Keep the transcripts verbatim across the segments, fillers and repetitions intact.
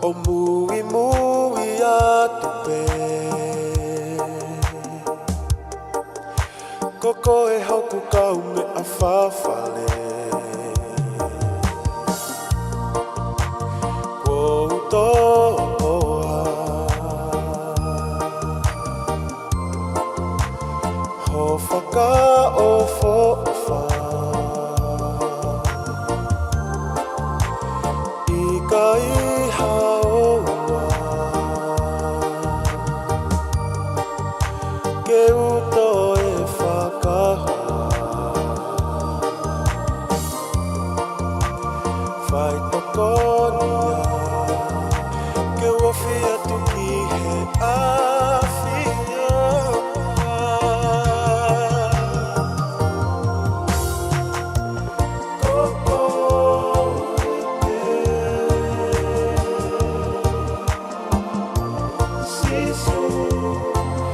ʻO muimui atu pē, ko koe hoku kaumeʻa fafale. Kuo u tokoa ho fakaʻofoʻofa. ʻIkai haʻo ʻofa ke u toe fakahoa. Faitokoni ia ke u ofi atu ki he ʻafio. Ko koe pē, Sīsū,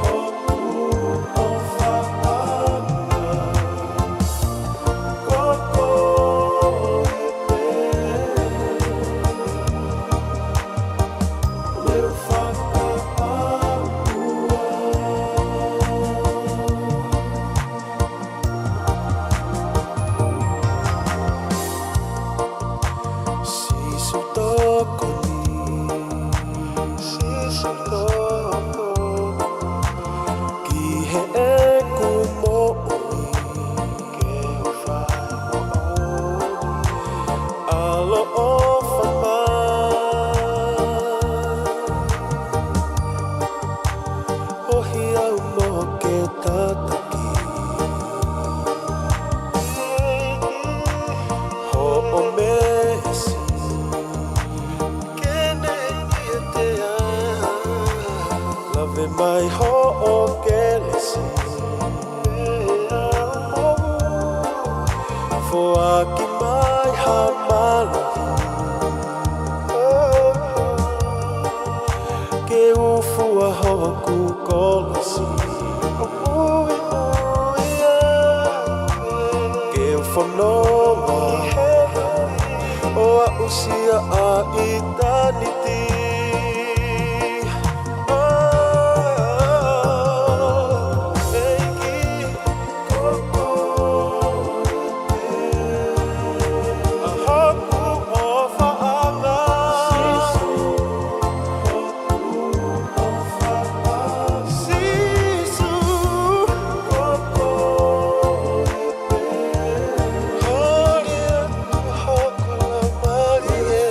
hoku ʻofa ʻana. Ko koe pē, leo fakaʻapua. Sīsū tokoni, Sīsū tokoni ki heʻeku moʻui, ke u fai moʻoni. ʻAloʻofa mai, ʻohi au mo ke tataki hoʻo meesi, ke ne ʻiate au. Lave mai hoʻo kelesi, foaki mai ha mālohi ke u fua hoku kolosi. Ke u fononga ʻo aʻusia ʻa ʻitāniti. ʻEiki, ko koe pē, ʻa hoku ʻofaʻanga. Sīsū, ko koe pē, holi atu hoku laumālie.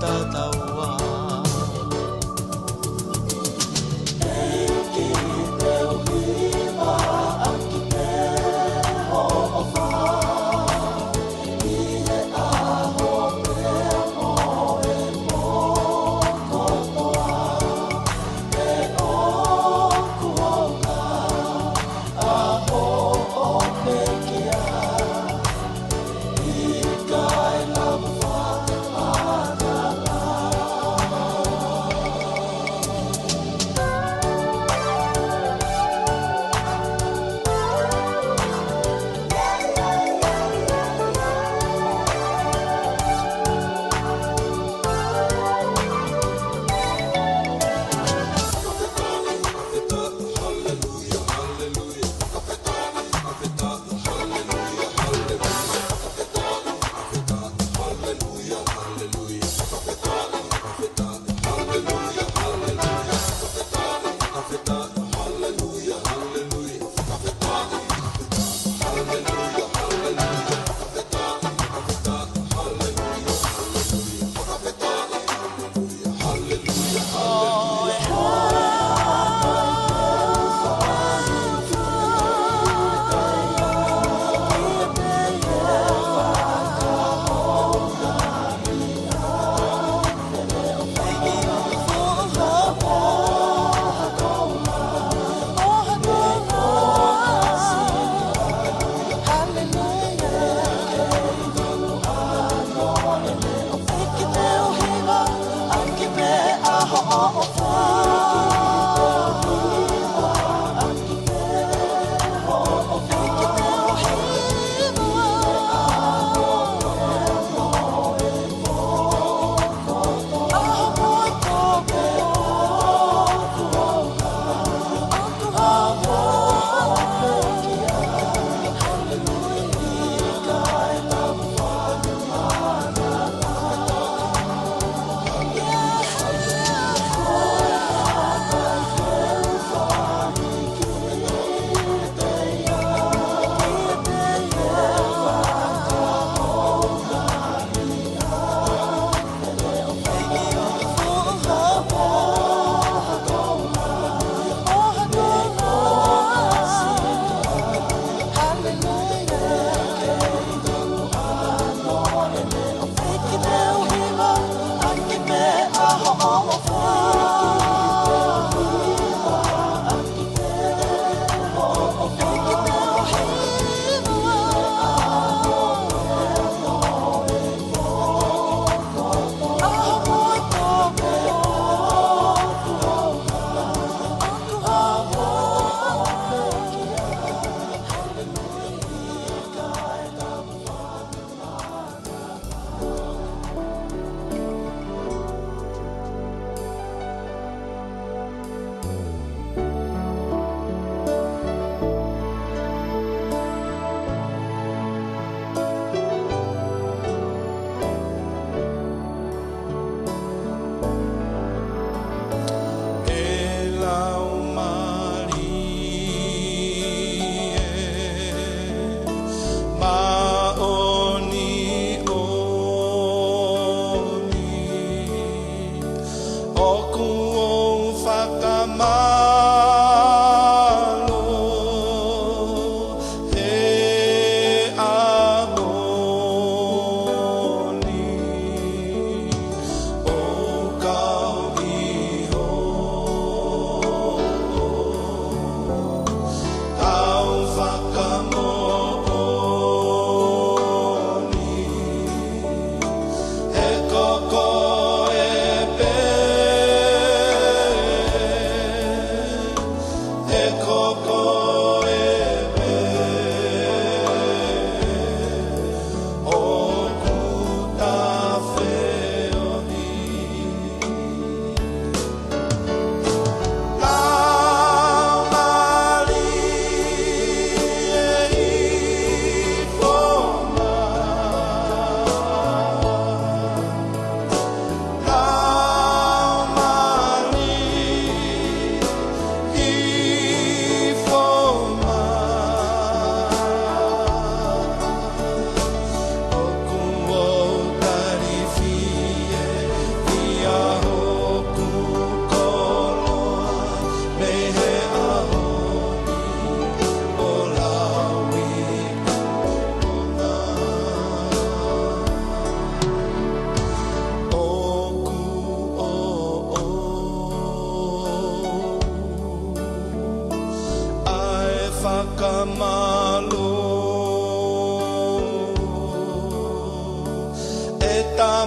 Tataua.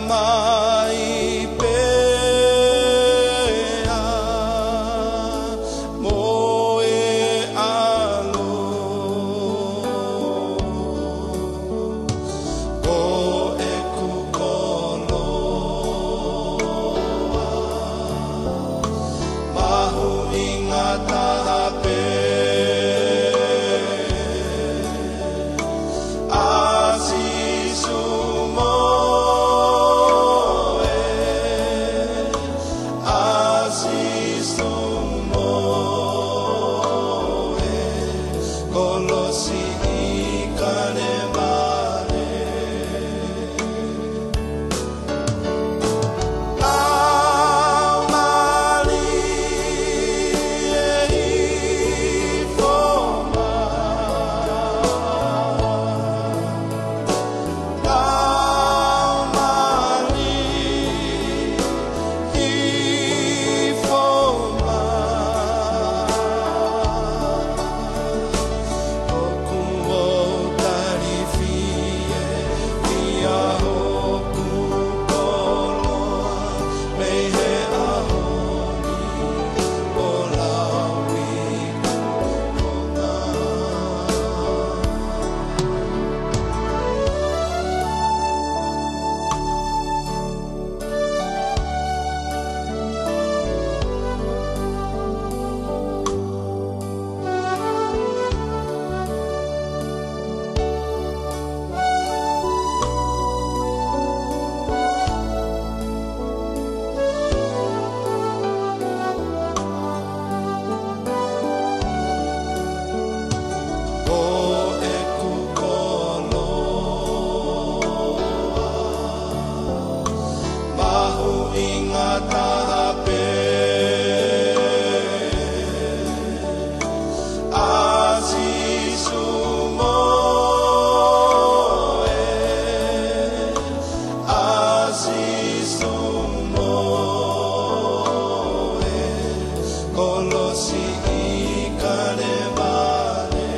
mai pea mo e ʻAlo. Ko ʻeku koloa mahuʻinga taha pē, ʻa Sīsū mo e, ʻa Sīsū mo e kolosi ʻi Kalemale. Laumālie ʻi foma. Laumālie ʻi foma. ʻOku ou tali fiefia hoku koloa mei he ʻaho ni ʻo lauikuonga. Ko ʻeku koloa mahuʻinga taha pē, ʻa Sīsū mo e, ʻa Sīsū mo e kolosi ʻi Kalemale.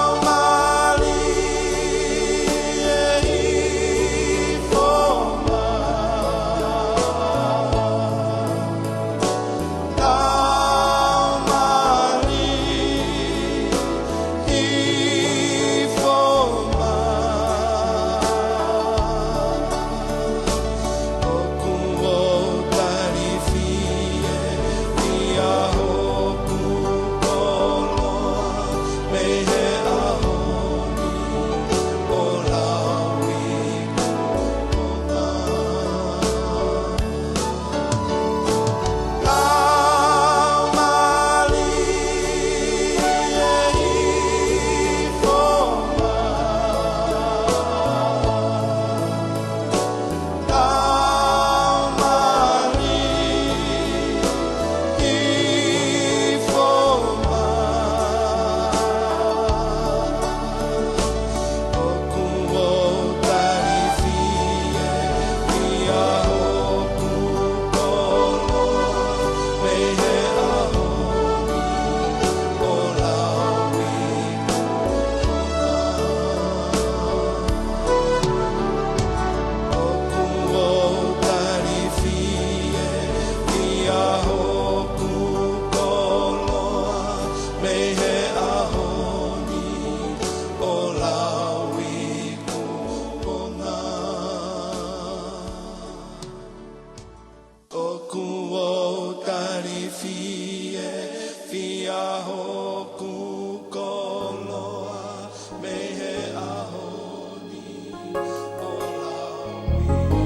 Laumālie ʻi foma. Laumālie ʻi foma. ʻOku ou tali fiefia hoku koloa mei he ʻaho ni ʻo lauikuonga. Laumālie ʻi foma. Laumālie ʻi foma. ʻOku ou tali fiefia hoku koloa mei he ʻaho ni ʻo lauikuonga. ʻOku ou tali fiefia hoku koloa mei he ʻaho ni ʻo lauikuonga. ʻOku ou tali fiefia hoku koloa mei he ʻaho ni ʻo lauikuonga.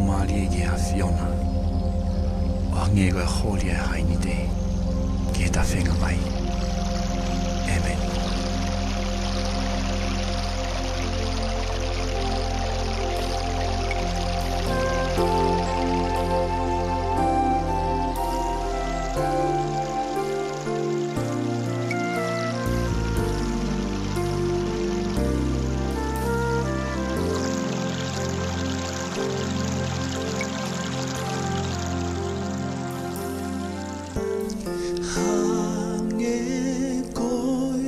mālie ki he ʻAfiona, ʻo hangē ko e holi ʻa e hainite ki he tafenga vai. ʻĒmeni. Hangē ko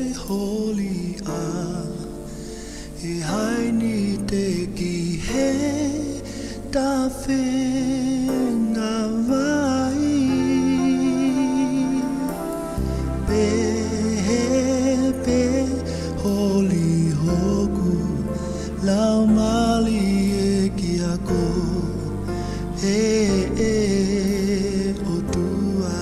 e holi ʻa e hainite ki he tafenga vai, pehē pē holi hoku laumālie kia koe, ʻe ʻOtua.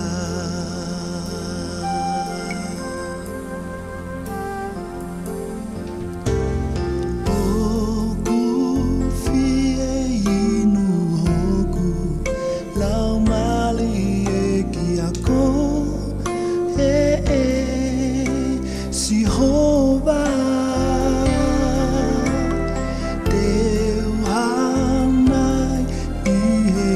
ʻOku fie inu hoku laumālie kia koe, ʻe Sihova. Te u hanai ʻi he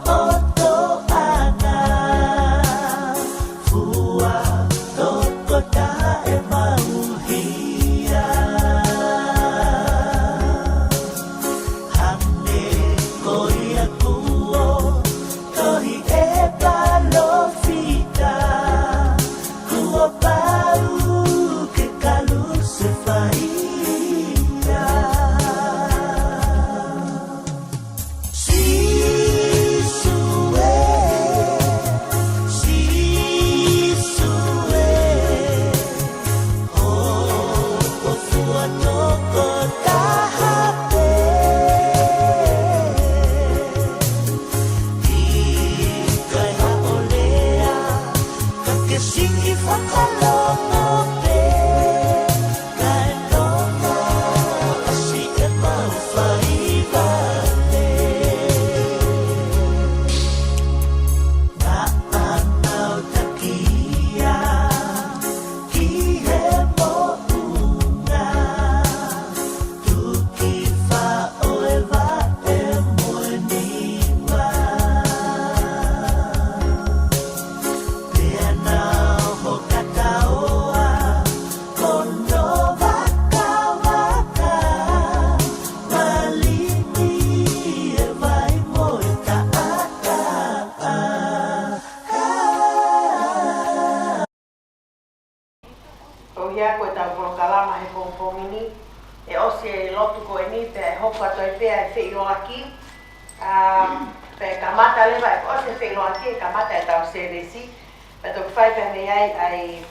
ʻOtoʻanga, fua tokotaha ʻemau hia. Hangē ko ia kuo tohi ʻe he palōfita, kuo pau ke kalusefai ia. Sīsū ē, Sīsū ē, hoʻo fua tokotaha pē. ʻIkai haʻo lea, ka ke siki fakalongo pē. Kae toka ʻasi ʻemau fai vale. Naʻa mau taki ia ki he moʻunga, tuki faʻo e vaʻe mo e niva. Pea naʻa ho kataoa, ko hono vakavaka, malimi e vai mo e taʻataʻa. Ko ia ko ʻetau polokalama he pongipongi ni, ʻe ʻosi e lotu ko eni, pea ʻe hoko atu ai pē ʻa e feʻiloaki, ā, pea kamata leva, ʻe ʻosi e feʻiloaki, ʻe kamata ʻetau sēvesi, pea toki fai pē mei ai ʻa e,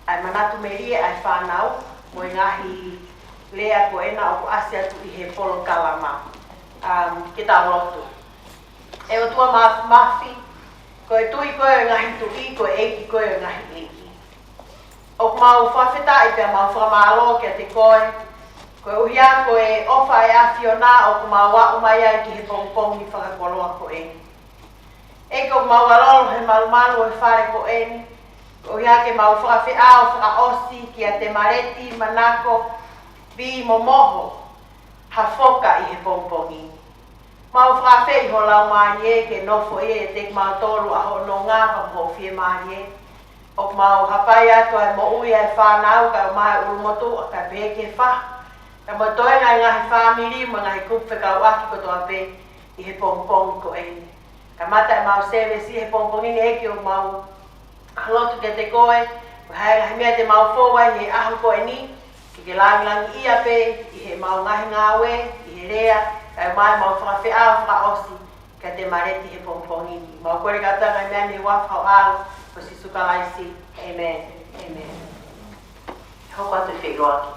ʻa e manatu melie ʻa e fānau, mo e ngaahi lea ko ena ʻoku ʻasi atu ʻi he polokalama. Um, ke tau lotu. ʻE ʻOtua Māfimafi, ko e Tuʻi koe ʻo e ngaahi tuʻi, ko e ʻEiki koe ʻo e ngaahi ʻeiki. ʻOku mau fakafetaʻi pea mau fakamālō kiate koe, koeʻuhi ko e ʻofa ʻa e ʻAfiona ʻoku mau aʻu mai ai ki he pongipongi fakakoloa ko eni. ʻEiki, ʻoku mau ʻalolo he malumalu ʻo e fale ko eni, koeʻuhi ke mau fakafeʻao fakaʻosi kiate Maleti, Manako, Vī mo Moho, Hafoka ʻi he pongipongi ni. Mau fakaafeʻi ho Laumālie ke nofo ʻiate kimautolu ʻa hoʻo nonga pea mo hoʻo fiemālie. ʻOku mau hapai atu ʻa e moʻui ʻa e fānau, kae ʻumaʻā e ʻulumotuʻa, kae pehē ki he faha, kae mo e toenga e ngaahi fāmili mo e ngaahi kupu fekauʻaki kotoa pē ʻi he pongipongi ko eni. Kamata ʻemau sēvesi he pongipongi ni, ʻEiki, ʻoku mau lotu kiate koe, ko e hā e ngaahi meʻa te mau fou ai he ʻaho ko eni, ke ke langilangiʻia pē ʻi heʻemau ngaahi ngāue, ʻi he lea, kae ʻumaʻā ʻemau fakafeʻao fakaʻosi kiate Maleti he pongipongi ni. Mau kole kotoa e ngaahi meʻa ni he huafa ho ʻAlo ko Sīsū Kalaisi. ʻĒmeni. ʻĒmeni. Hoko atu e feʻiloaki.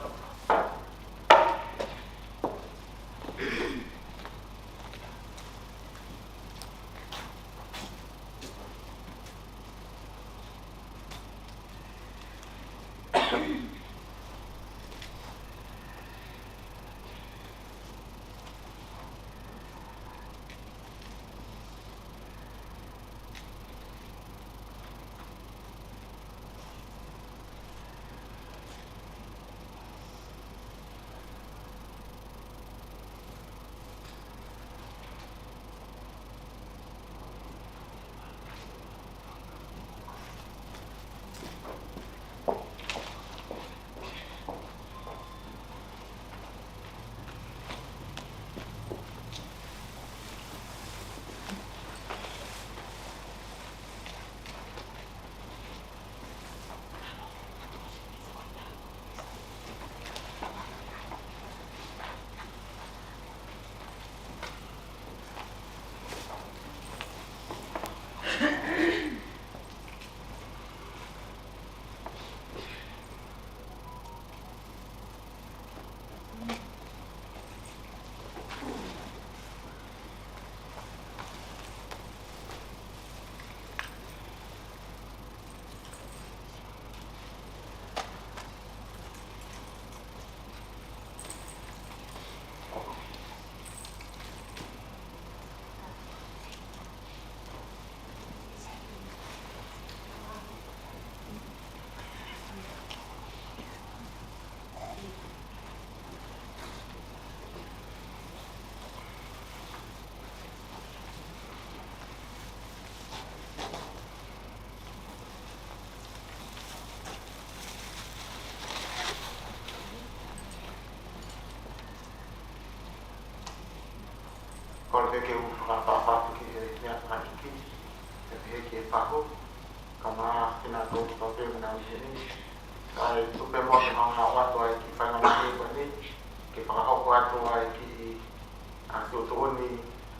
Pea ke u fakatapu atu ki he meʻa taha ʻi he, pea pehē ki he pahu, kae ʻumaʻā kinautolu kotoa pē ʻoku nau ʻi heni. Kae tuku pē muʻa ke u hanga ʻo ʻoatu ʻa e kiʻi faingamālie ko eni, ke fakahoko atu ʻa e kiʻi, ʻa, tuʻutuʻuni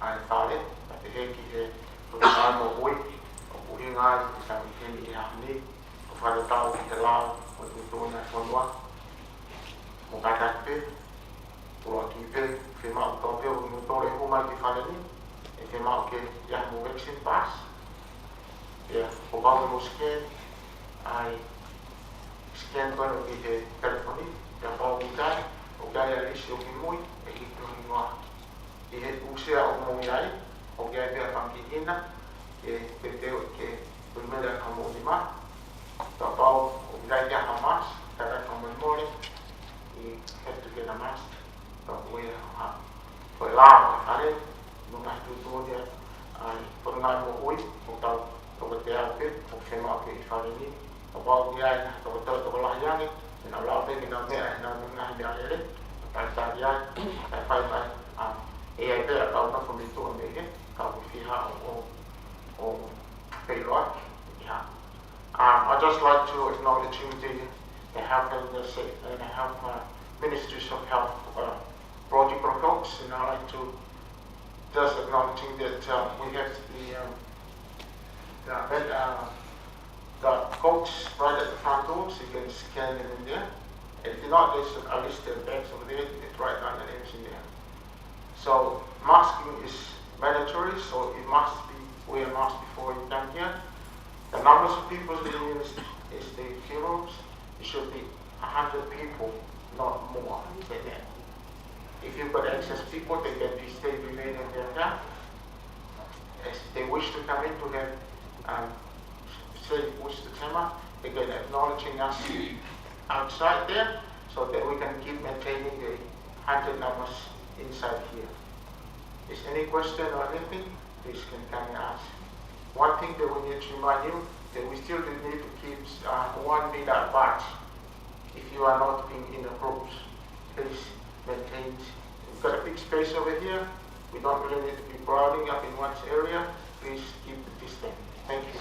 ʻa e fale, kae pehē ki he Potungāue Moʻui, ʻoku ʻuhinga ai ʻetau ʻi heni he ʻaho ni, ko e fakatatau ki he lao ʻo e tuʻutuʻuni ʻa e fonua. Mo kātaki pē, ʻuluaki pē, fiemaʻu kotoa pē ʻo kimoutolu ʻe hū mai ki fale ni, ʻe fiemaʻu ke ʻi ai mo e vaccine pass. Pea, kuo pau ke mou scan, ʻa e scan ko ena ʻi he telefoni, pea kapau ʻoku ʻikai, ʻoku ʻi ai e lisi ʻo kimui, ʻe hiki ho hingoa. ʻI he ʻū sea ʻoku mou ʻi ai, ʻoku ʻi ai pē ʻa e fanga kiʻi hina, ke, ke, ke, ke ʻulimele ʻa e fanga moʻoni mā. Kapau ʻoku ʻikai ke ʻi ai ha mask, kae ʻikai fakamolemole, you have to get a mask. Kapau ʻe ʻi ai ha, ko e lao ʻa e fale, mo e ngaahi tuʻutuʻuni ʻa e Potungāue Moʻui, ʻoku tau toko teau pē ʻoku fiemaʻu ke ʻi fale ni. Kapau ʻoku ʻi ai ha toko teau, tokolahi ange, ʻe nau lava pē ke nau meʻa ʻi heʻenau ngaahi meʻalele, talitali ai, kae fai mai, ʻa, ʻe ʻi ai pē ʻa e kau nofo mei tuʻa mei hē, ka ʻoku fiha ʻo, ʻo, ʻo feiloaki, ʻi ha. Um, I'd just like to acknowledge the, the health and the sa-, and the health, uh, Ministries of Health, uh, protocol codes, and I'd like to just acknowledging that, uh, we have the, um, the, uh, the codes right at the front door, so you can scan them in there. If not, there's a list of bags over there, you can write down the names in there. So masking is mandatory, so it must be wear a mask before you come here. The numbers of people in the, is the funerals, it should be a hundred people, not more than that. If you've got excess people, they can be stay remain in their car. If they wish to come in to have, um, say, wish to come up, they can acknowledging us outside there, so that we can keep maintaining the hundred numbers inside here. Is any question or anything, please can come and ask. One thing that we need to remind you, that we still need to keep, uh, one meter apart. If you are not being in a groups, please maintain. We've got a big space over here. We don't really need to be crowding up in one area. Please keep the distance. Thank you.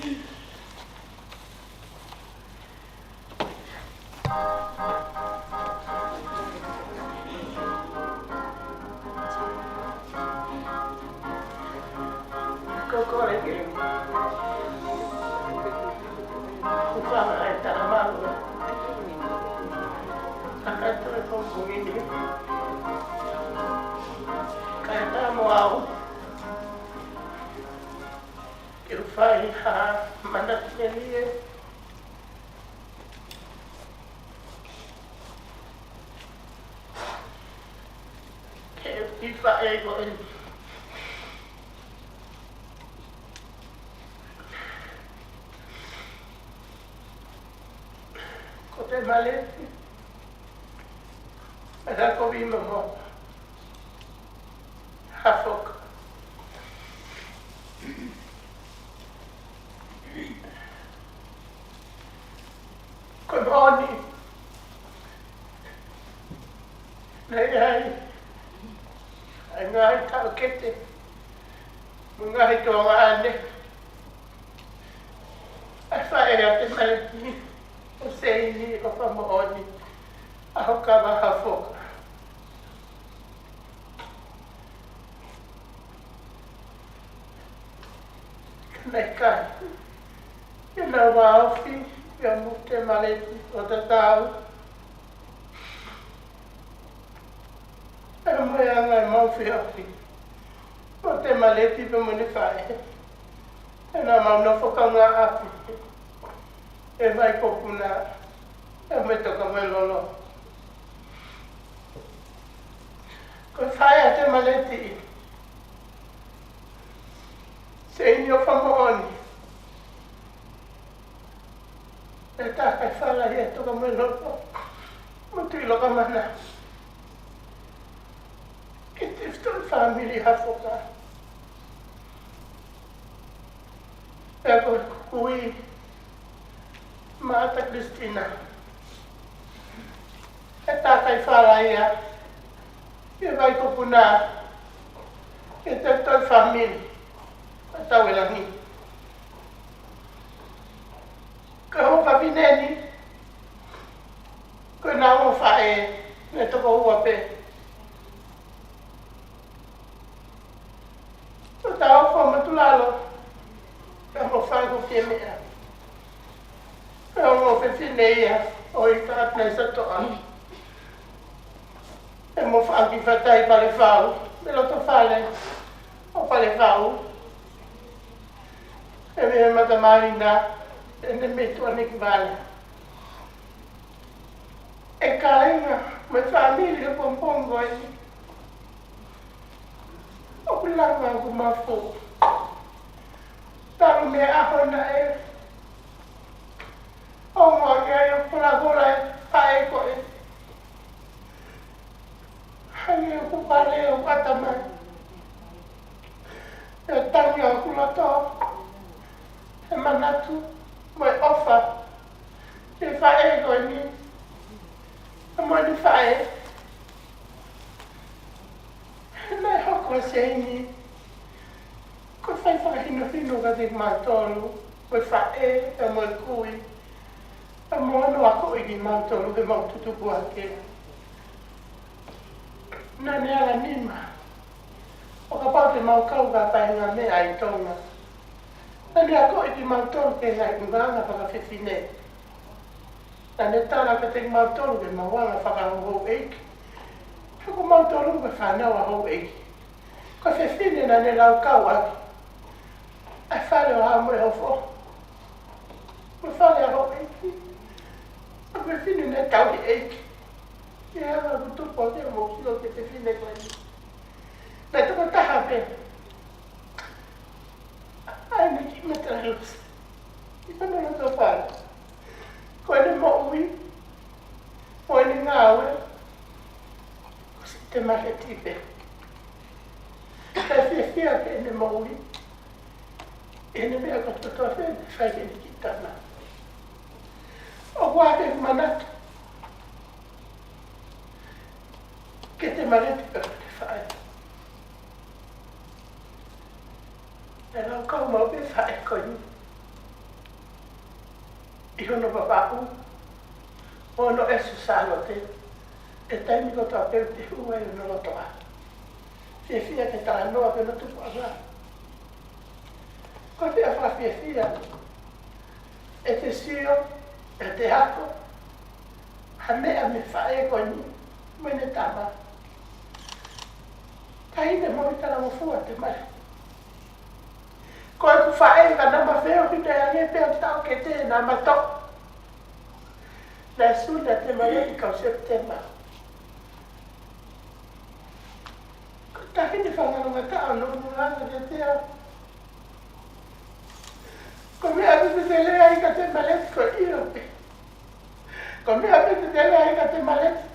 Ko e kole ke u fai ha talamalu. Ka ko e tui ko e pongipongi ni, kae ʻatā mo au ke u fai ha manatu melie ki he faʻē ko eni. Ko Temaleti, ʻa ia ko Vima mo Hafoka. Ko e moʻoni, naʻe ʻi ai ʻa e ngaahi taʻokete mo e ngaahi tuongaʻane ʻa e faʻē ʻa Temaleti, ʻa Seini ʻOfamoʻoni, ʻa Hokava Hafoka. Ka naʻe ʻikai ke nau vāofi ia mo Temaleti ʻo tatau pea mo e anga ʻemau feohi mo Temaleti pea mo ʻene faʻē. Pea naʻa mau nofo kaungāʻapi ʻi Vaikopuna pea mo Tokamoelolo. Ko e faʻē ʻa Temaleti, Seini ʻOfamoʻoni, naʻe takai fala ia ʻe Tokamoelolo mo Tuʻilokamana ki he tefitoʻi fāmili Hafoka. Pea ko e kui Maʻata Christina, naʻe takai fala ia ʻi Vaikopuna ki he tefitoʻi fāmili ʻa Tauelangi. Ko e houʻeiki fafine ni, ko ʻenau ongo faʻē naʻe toko ua pē. Ko Taufa Matulalo, pea mo Fai ko Fiemea. Ko e ongo fefine ia ʻo ʻIta Atenai Satoa, pea mo Faki Fatai Palefau, mei Lotofale ʻo Palefau, pea mei he Mata Mālina, pea mei Tuʻanekivale. ʻE kāinga mo e fāmili ʻo e pongipongi ko eni, ʻoku langa ʻeku mafu talu mei he ʻaho naʻe ongoʻi ai ʻoku holahola e faʻē ko ē. Hangē ʻoku vale hoku ʻatamai, pea tangi hoku loto he manatu mo e ʻofa ki he faʻē ko eni pea mo ʻene faʻē. Naʻe hoko ʻa Seini ko e fai fakahinohino kiate kimautolu, ko e faʻē pea mo e kui, pea mo hono akoʻi kimautolu heʻemau tutupu hake. Naʻa ne ala nima ʻo kapau te mau kau ki ha faʻahinga meʻa ʻi Tonga. Naʻa ne akoʻi kimautolu ki he ngaahi ʻulungaanga fakafefine. Naʻa ne tala kiate kimautolu ke mau anga fakahouhouʻeiki, he ko kimautolu ko e fānau ʻa houʻeiki. Ko e fefine naʻa ne laukau ʻaki ʻa e fale ʻo Haʻa Moheofo, ko e fale ʻa houʻeiki. Ko e fefine naʻe tauhi ʻeiki. Ke anga ʻeku tupu ʻa ke mo sio ki he fefine ko eni. Naʻe tokotaha pē ʻa ʻene kiʻi metalalusi ʻi hono loto fale. Ko ʻene moʻui mo ʻene ngāue, ko Siti Temaleti pē. Naʻe fiefia pē ʻene moʻui ʻi heʻene meʻa kotoa pē naʻe fai ki heʻene kiʻi tama. ʻOku ʻi ai ʻeku manatu kia Temaleti pea mo ʻene faʻē. Naʻe laukau maʻu pē faʻē ko eni. ʻi hono vavaʻu ʻo hono ʻesu Sālote, ʻi he taimi kotoa pē ʻoku te hū ai ʻi hono lotoʻā. Fiefia ke talanoa ki hono tupuʻanga. Ko e meʻa fakafiefia ʻete sio, ʻete ako ha meʻa mei he faʻē ko eni mo ʻene tama. Taʻahine moʻui talangofua Temaleti. Ko ʻeku faʻē ka naʻa ma feohi naʻe ʻange pē ʻo taʻokete, naʻa ma toʻo. Naʻe suna Temaleti kau Sepitema. Ko e taʻahine fakangalongataʻa ʻo Noʻungaʻanga kiate au. Ko e meʻa pē te te lea ai kia Temaleti ko e ʻilo pē. Ko e meʻa pē te te lea ai kia Temaleti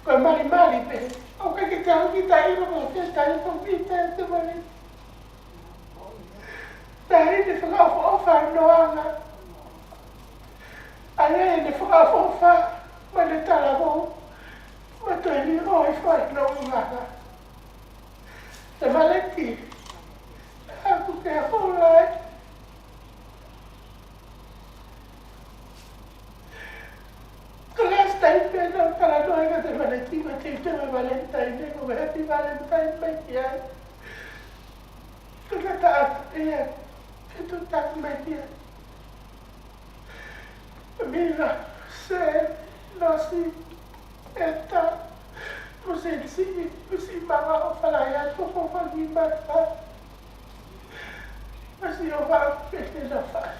ko e malimali pē. ʻOku ʻikai ke te aʻu ki ha ʻilo mo ha fetai ko pita e Temaleti. Taʻahine fakaʻofoʻofa ʻi Noʻungaʻanga. ʻA ia ʻene fakaʻofoʻofa mo ʻene talavou mo e toe lī ʻo e fai Noʻungaʻanga. Temaleti, ʻoku ke hola ai. Ko e last time pē naʻa ku talanoa ai kia Temaleti, ko e teuteu e Valentine, ko e happy Valentine mai ki ai. Ko e taʻataʻa ia, fetuʻutaki mai ki ai. Mira, Se, Losi, Eta, mo Sensi, mo Simaga, ʻofa lahi atu, ʻofa lahi atu. Kasi ʻofa pē te na fai.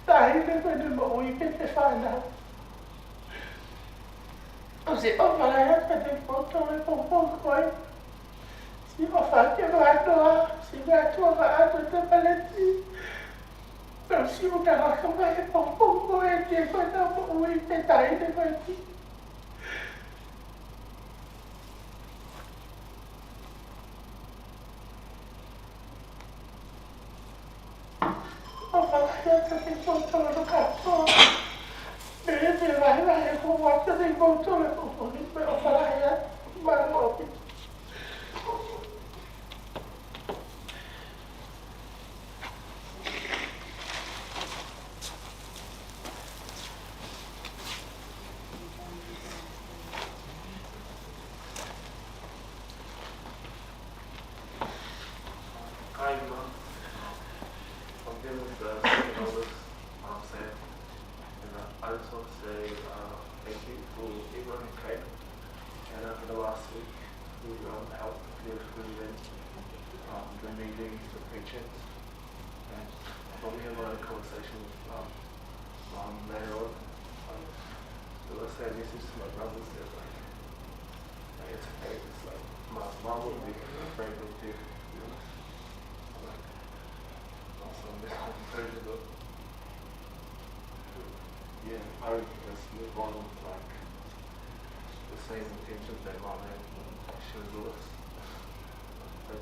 Taʻahine pē ne moʻui pē te fānau. ʻOsi ʻofa lahi atu kiate kimoutolu he pongipongi ko eni. Siʻi ʻofa ke vānoa, siʻi ngaahi tuʻunga ʻa Temaleti. Pea siʻi ʻuta laka mai he pongipongi ko eni, ko ʻena moʻui pē taʻahine ko eni. ʻOfa lahi atu kiate kimoutolu kātoa. Pea ʻi he vahevahe ko ē ʻa e pongipongi ko eni, pea ʻofa lahi atu, mālō ʻaupito. Hi, everyone. Um, I'm here with, uh, Second Eldest, um, Sam. And, uh, I just want to say, uh, thank you for everyone who came, and, uh, for the last week, who, um, helped with the event, um, the meetings, the preachings. And I'll probably have a lot of conversation with, um, Mum later on. Um, so let's say a message to my brothers that, like, like, it's okay. It's like, my mum would be afraid of death, to be honest. Like, so I'm just encouraging them. Yeah, I would just move on with, like, the same intentions that mum had when she was with us. But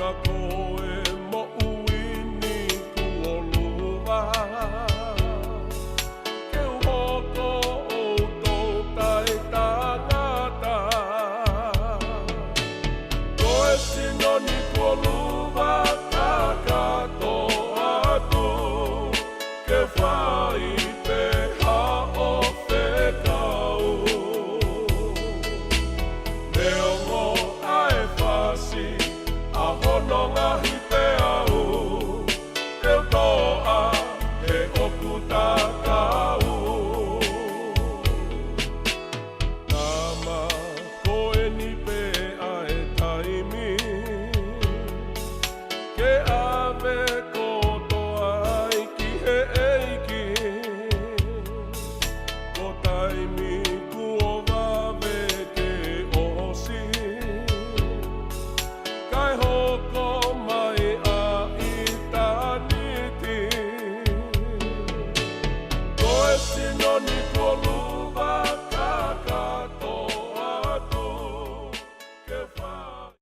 Ko e moʻui ni kuo luva, ke u hoko ʻo taʻetangata. Ko e sino ni kuo luva, kakato atu ke fai pē haʻo fekau. Neongo ʻa e fasi ʻa hono ngaahi peau, te u toʻa he ʻoku ta kau. Tama, ko eni pē ʻa e taimi ke ʻave kotoa ai ki he ʻEiki. Ko e taimi kuo vave ke ʻosi, kae hoko mai ʻa ʻitāniti. Ko e sino ni kuo luva, kakato atu ke fai.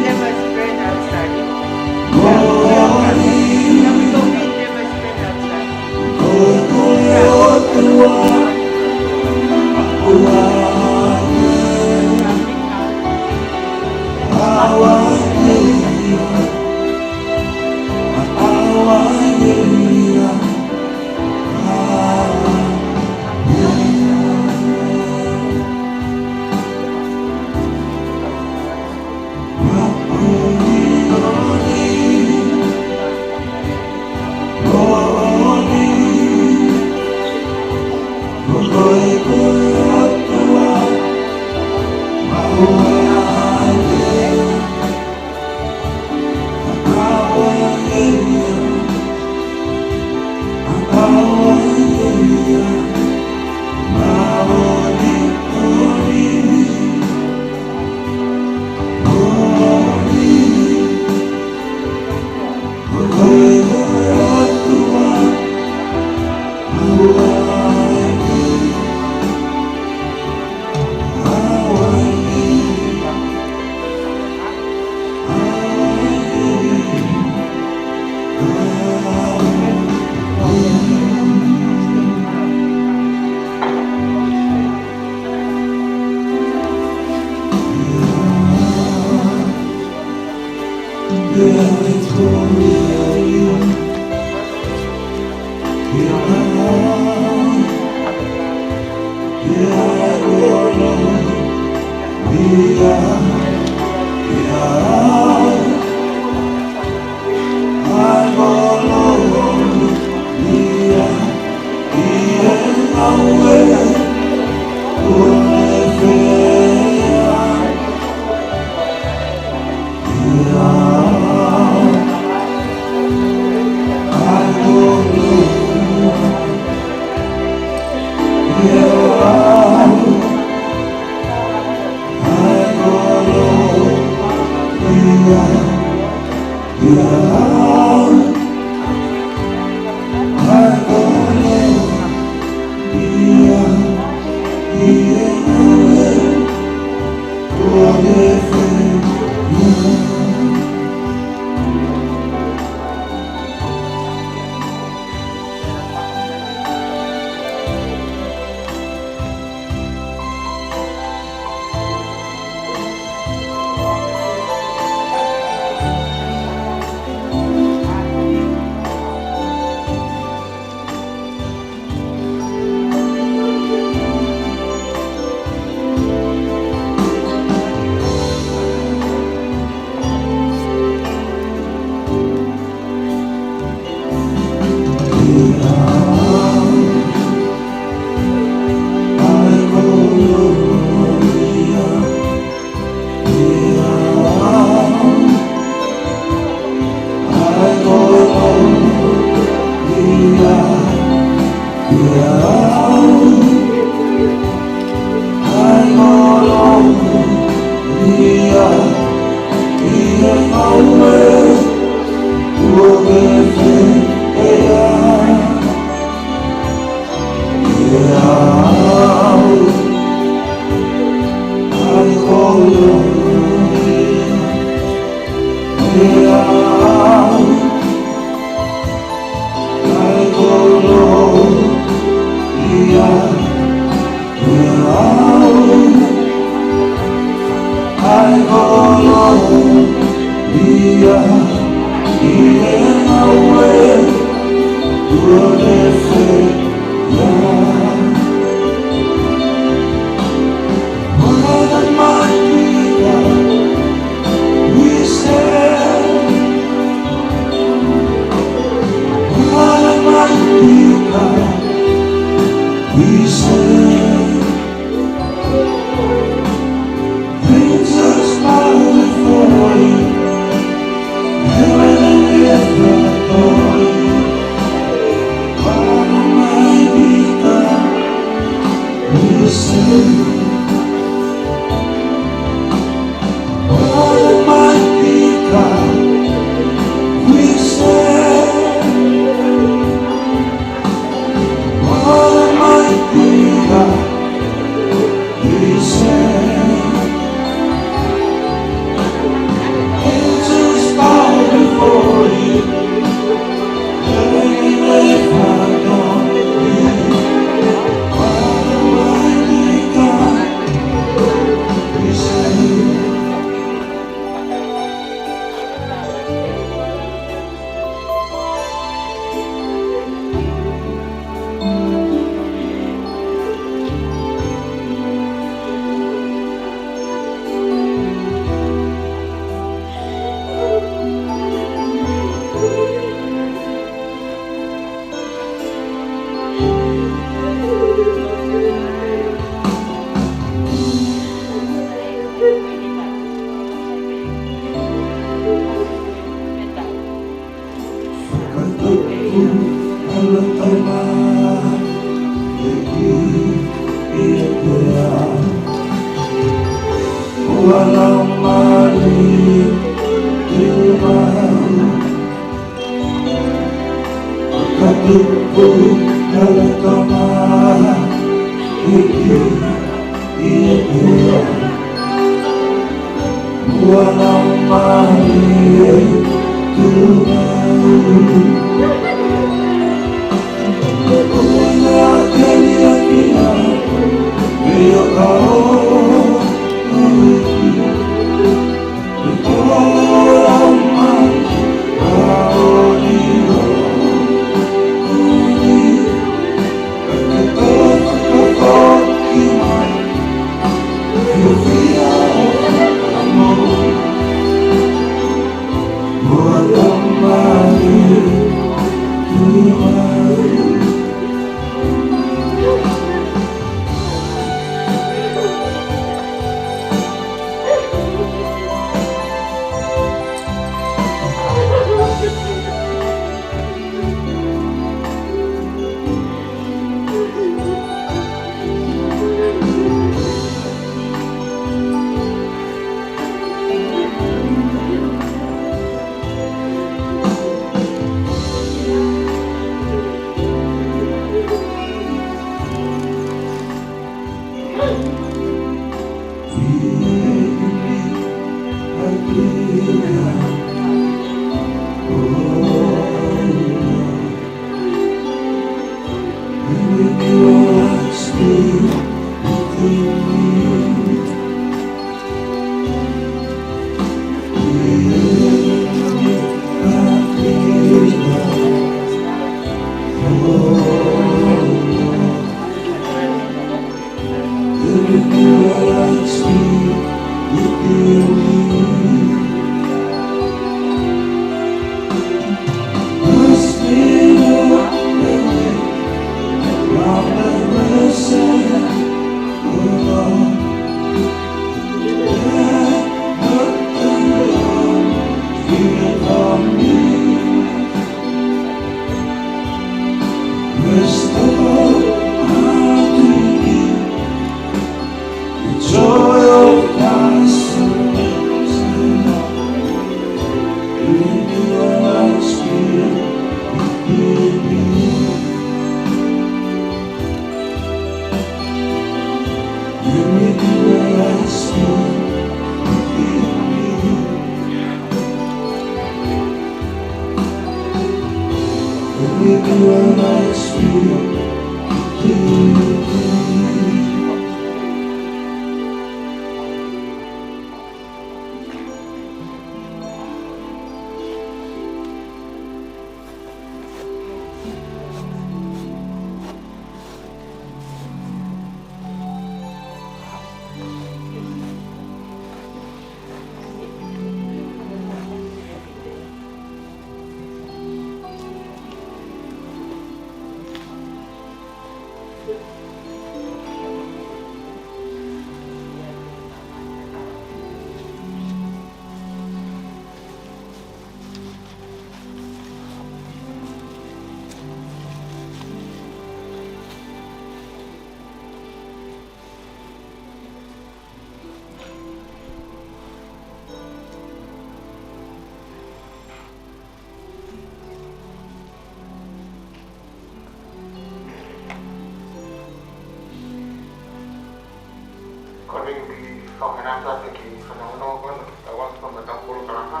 Ko eni ke fakamanatu atu ki he fanongonongo ko eni, tau atu ko e matāpule polokalama.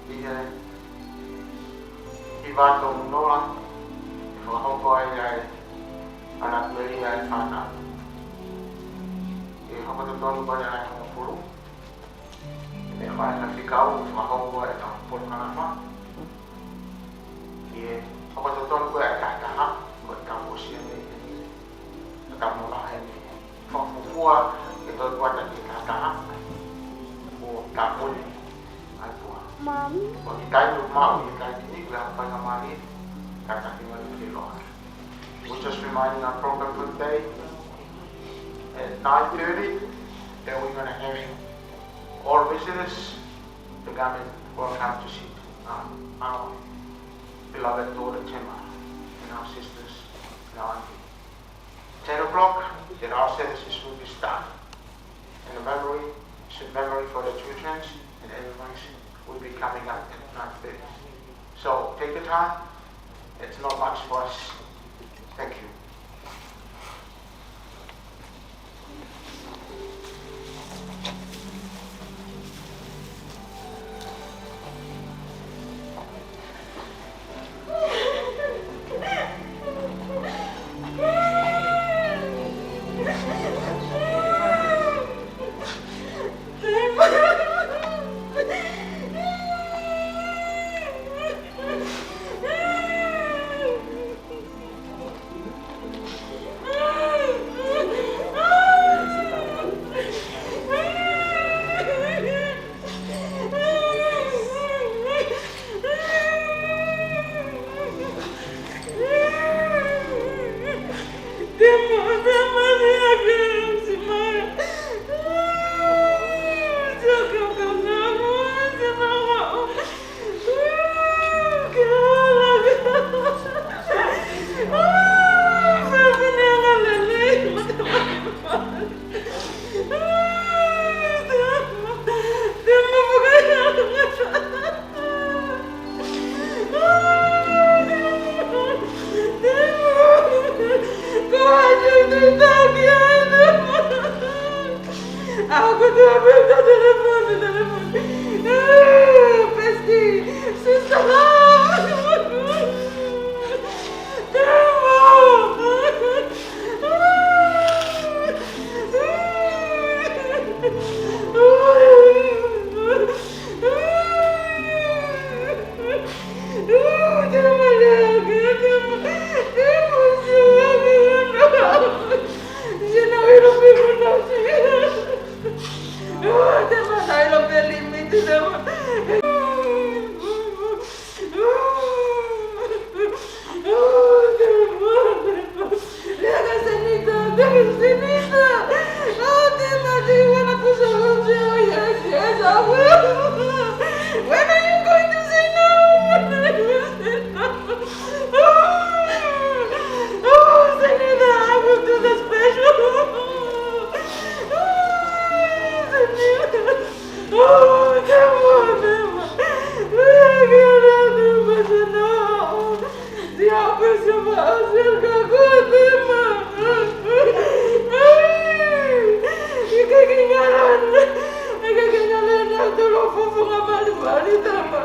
ʻI he hiva tolu noa, ʻe fakahoko ai ʻa e ʻAna Melia ʻa e Fānau. ʻI he hoko totonu ko eni ʻa e hongofulu, ʻe fai ha fekau, fakahoko ʻa e matāpule polokalama. ʻI he hoko totonu ko ē ʻa e taha taha, ko e tau ʻosi eni, ko e tau mamahi eni. Fakafuofua ke toe kuata ki he taha taha, ʻo tāpuni ʻa e ʻOtua. Mami. ʻOku ʻi ai e taimi ʻoku maʻu ʻi he taimi ni, ko e hā e faingamālie, kātaki mai ke loa. We're just reminding our program for today. At nine thirty, then we're gonna have all visitors to come and welcome to sit, um, our beloved daughter Tema and our sisters and our auntie. Ten o'clock, then our services will be started. And a memory, sweet memory for the children and everyone will be coming up at nine thirty. So take your time. It's not much for us. Thank you. Taki ai, Temo. Au ko te ame ka telefoni, telefoni. Eh, pesti, sister love. Temo. Oh, Senita, I will do the special. Oh, Senita. Oh, come on, Emma. We are gonna do special now. Siʻa pē siʻa maʻa siʻa ka ko Temo. Ai, ʻikai ke ngalo, ʻikai ke ngalo na tolo fufunga malimali Temo.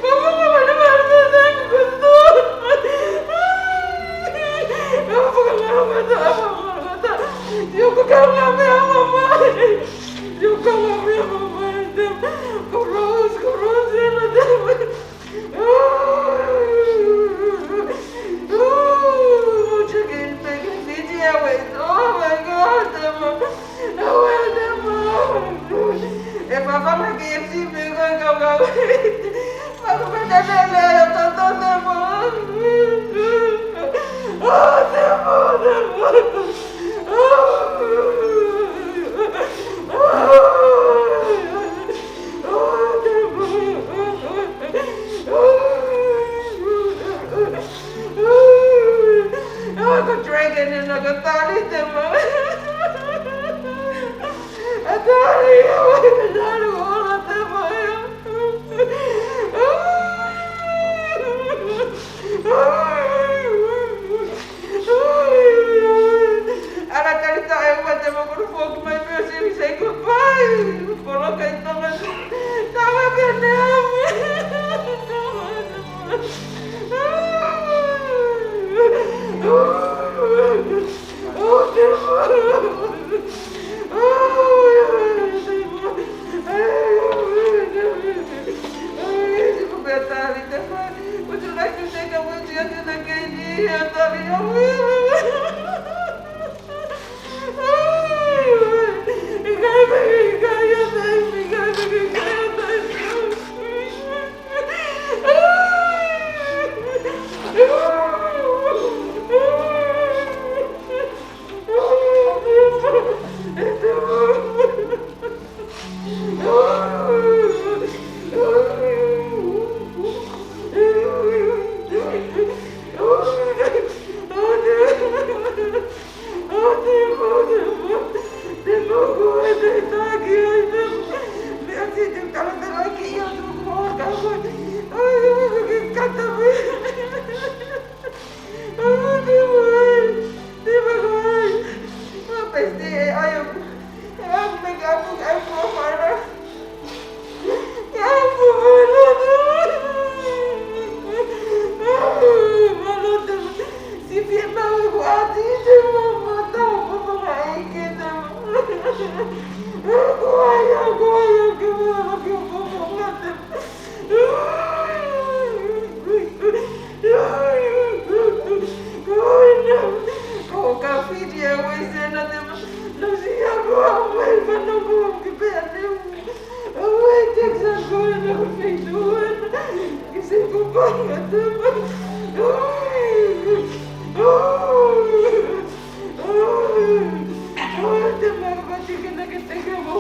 Fufunga malimali Temo. Fufunga malimali Temo. Siʻoku kaungāmeʻa mamae. Siʻoku kaungāmeʻa mamae Temo. Kulos, kulos, ʻena Temo. Oh, oh, check in, check in, Fiji Airways. Oh my God, Temo. Oh, Temo. E papa ma ke si me go, go, go. Papa ma te le le, to, to, Temo. Oh, Temo, Temo. Oh, Temo. Ko Dragon ʻena ko Tali Temo. ʻA Tali, ʻa Tali, ʻola Temo ia. ʻAla Tali taʻe ua Temo kuru foki mai pē ʻo se, we say goodbye. Polo kai Tonga. Tawa pē ne amu. Oh, Temo. Oh, Temo. Would you like to take a wheelchair to the K D here, Tali? Ko ka Fiji Airways ʻena Temo. Nau siʻi ako au mai fana mo ki pea neu. Au e Texas ko ʻena ko fei tu ʻena. Ki se ko panga Temo. Temo ka pati ke na ke teke mo.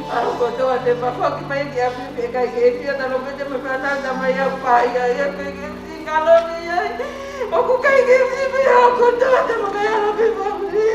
ʻAho kotoa te ma foki mai ki ʻapi pe kai ke fia talo pe te ma fana ta mai au pa ia ia ke ke si kalo ni ai. ʻOku kai ke si pe ʻaho kotoa te ma kai alo pe pa ni.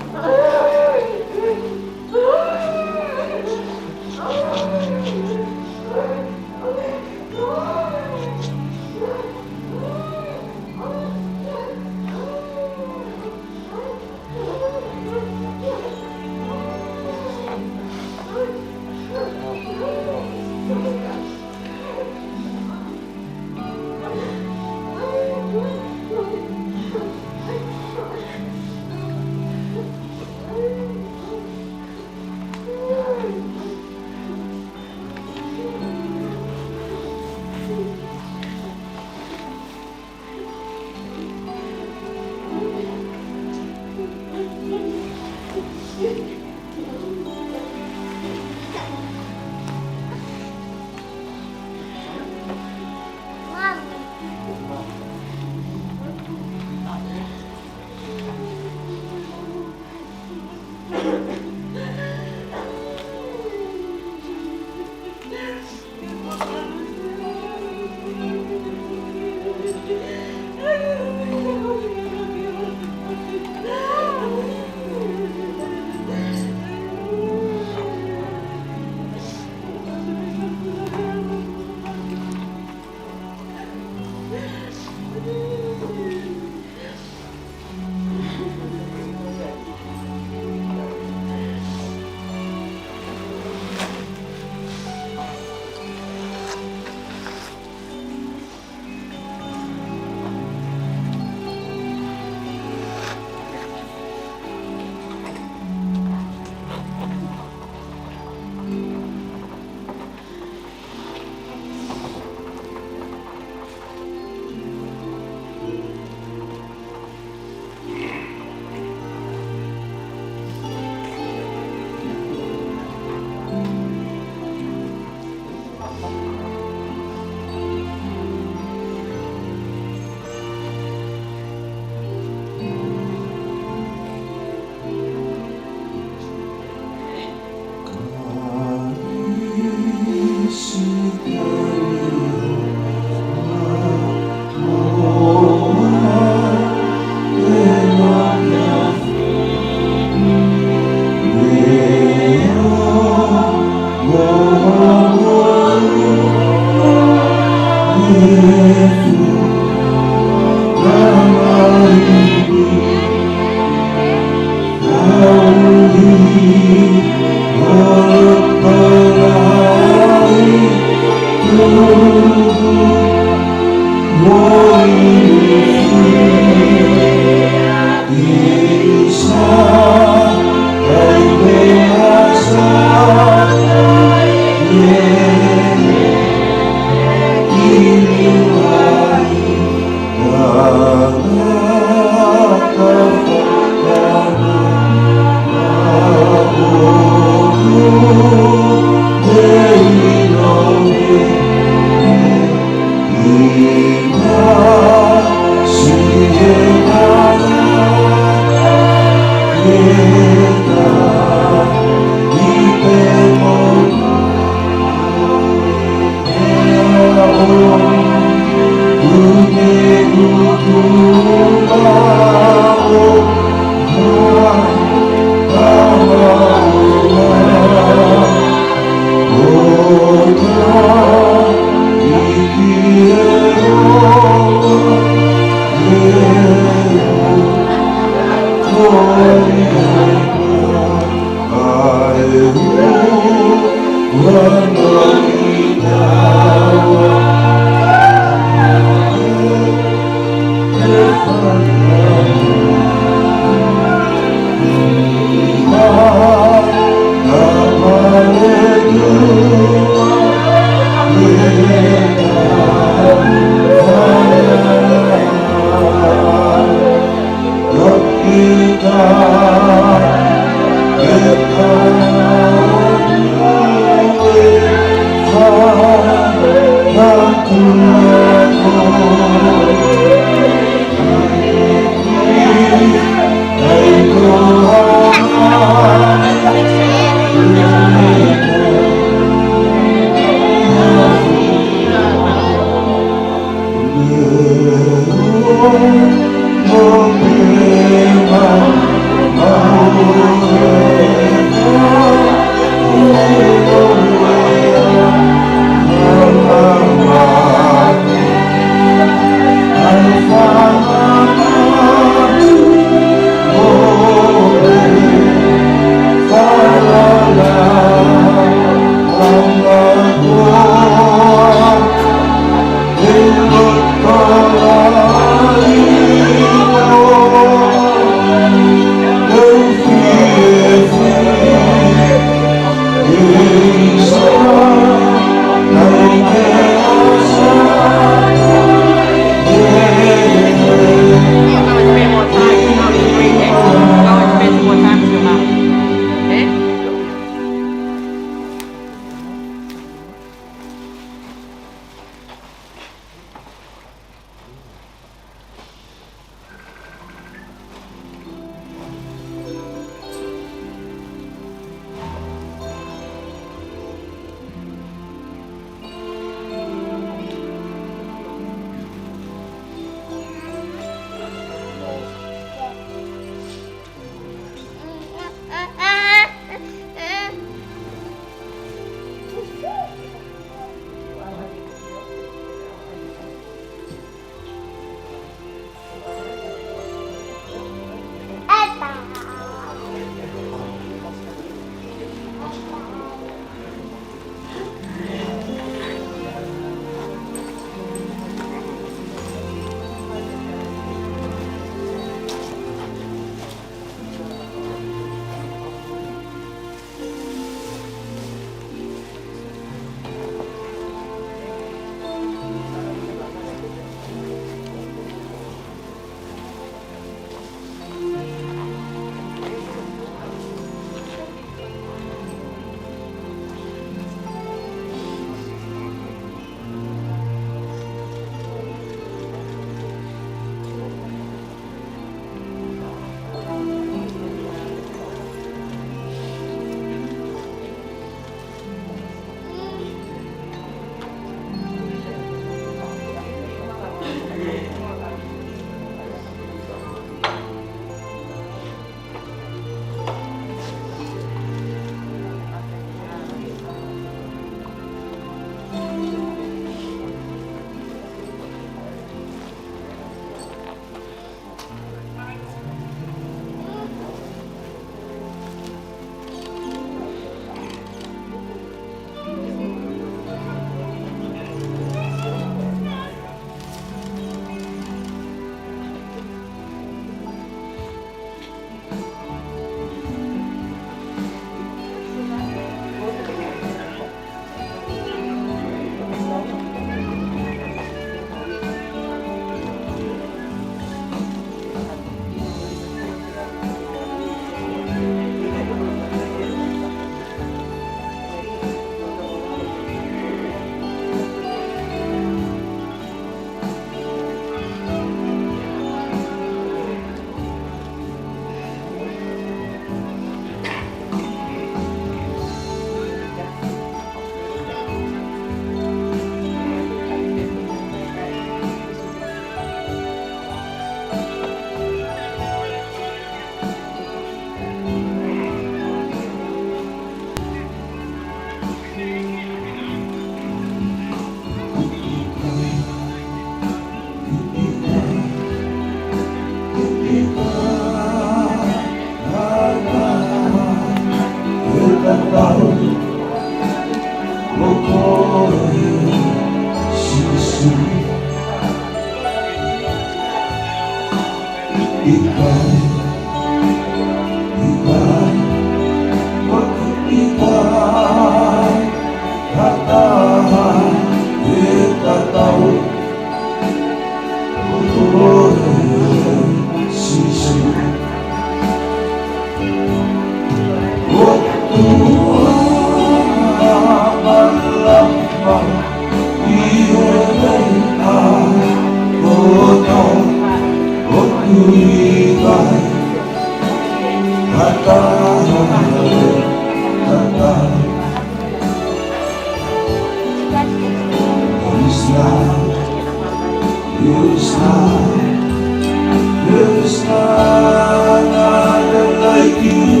There is none other like you.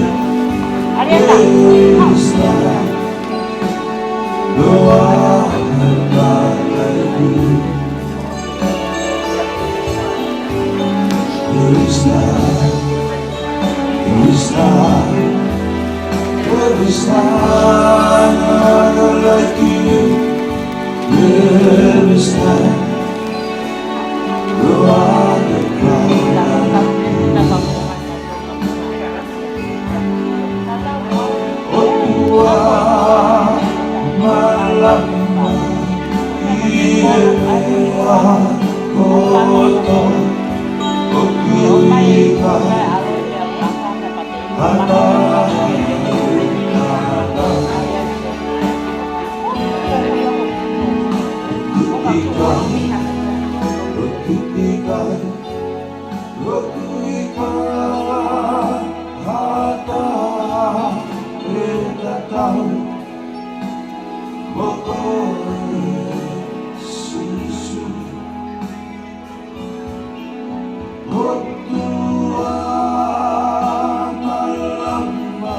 There is none, no other God like you. There is none, there is none, there is none other like you. There is none, no other God like you. ʻOtua malama, ʻi he meʻa kotoa, ʻoku ʻikai ha taha, ʻoku ʻikai, ʻoku ʻikai, ʻoku ʻikai ha taha ʻe tatau mo koe, Sīsū. ʻOtua malama,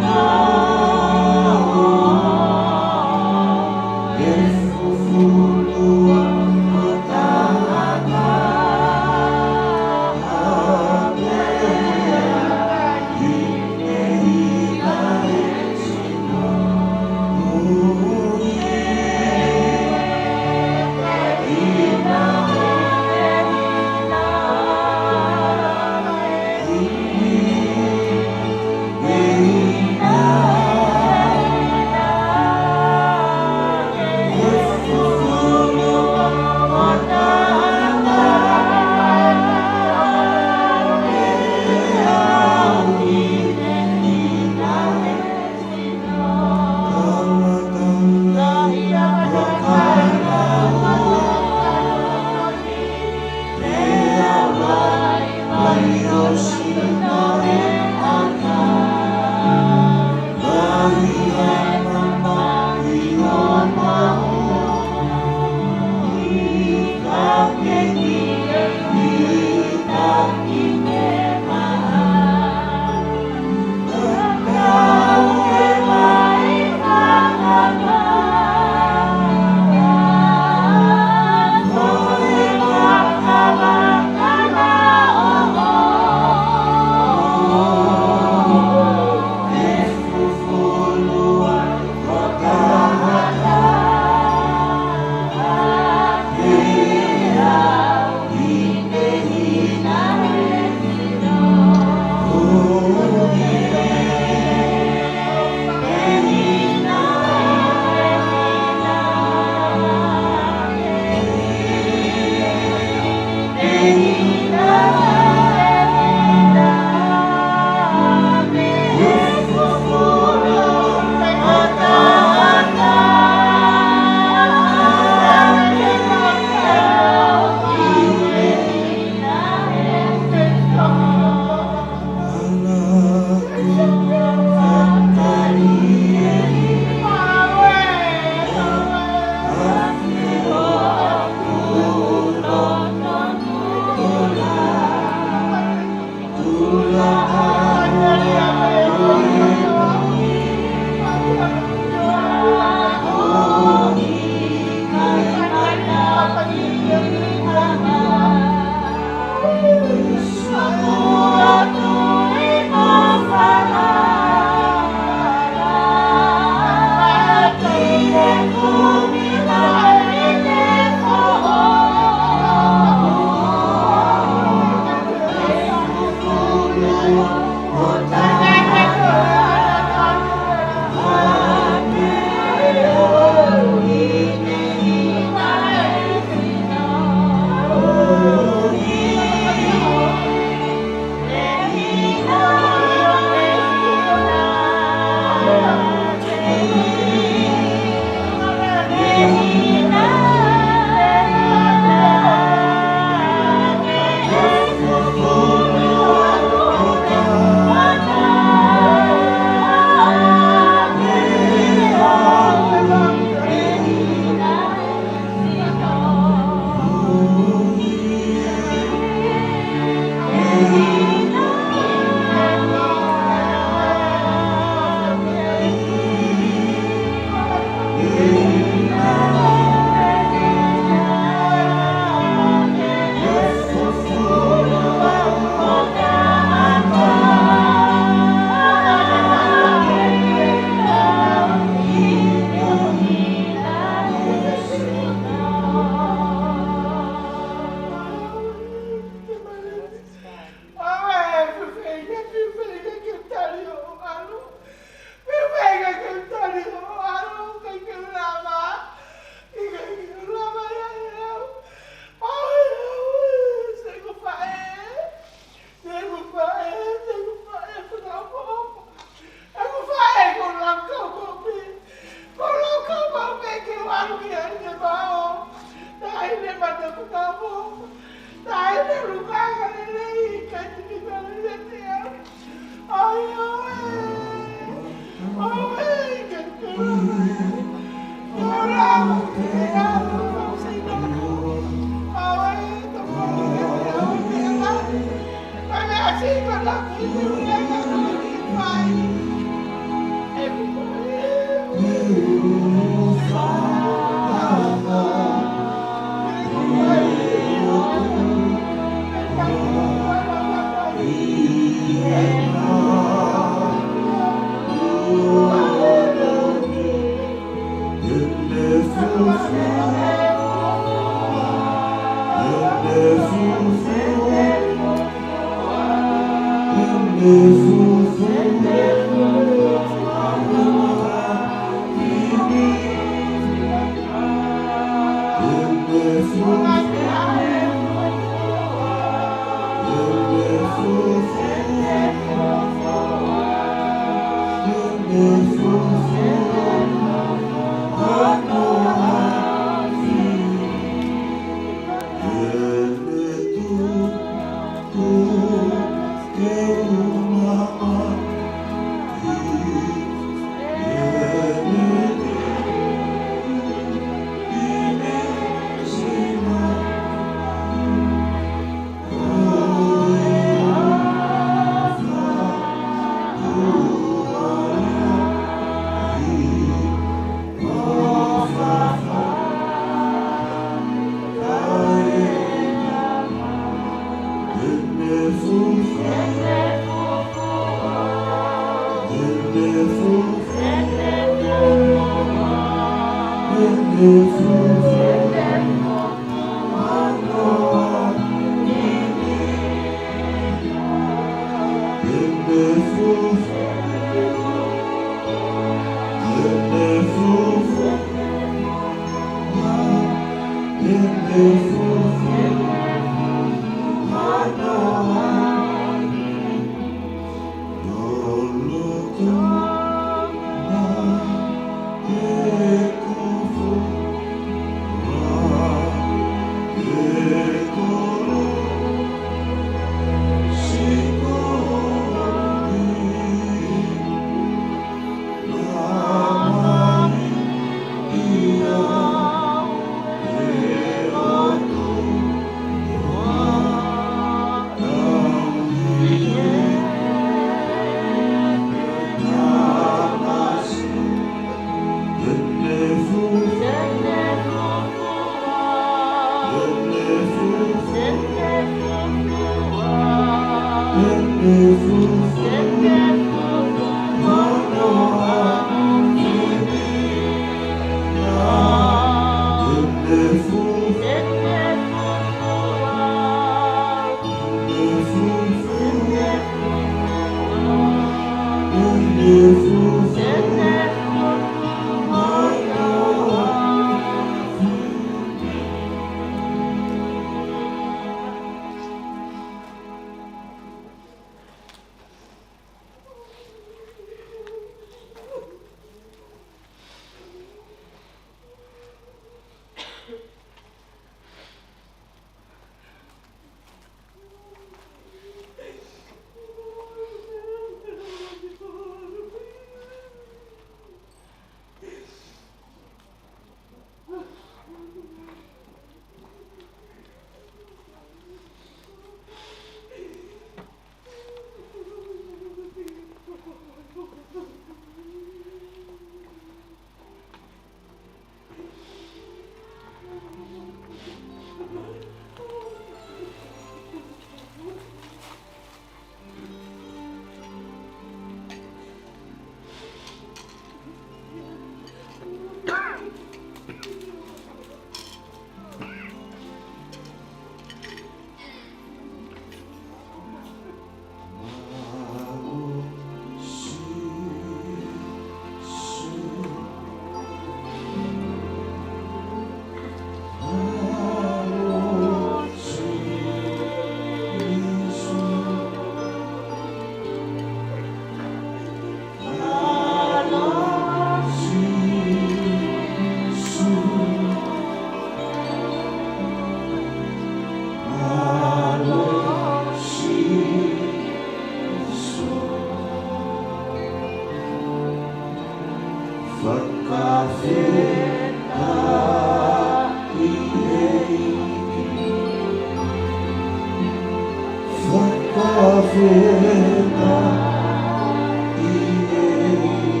Fakafetaʻi ʻEiki.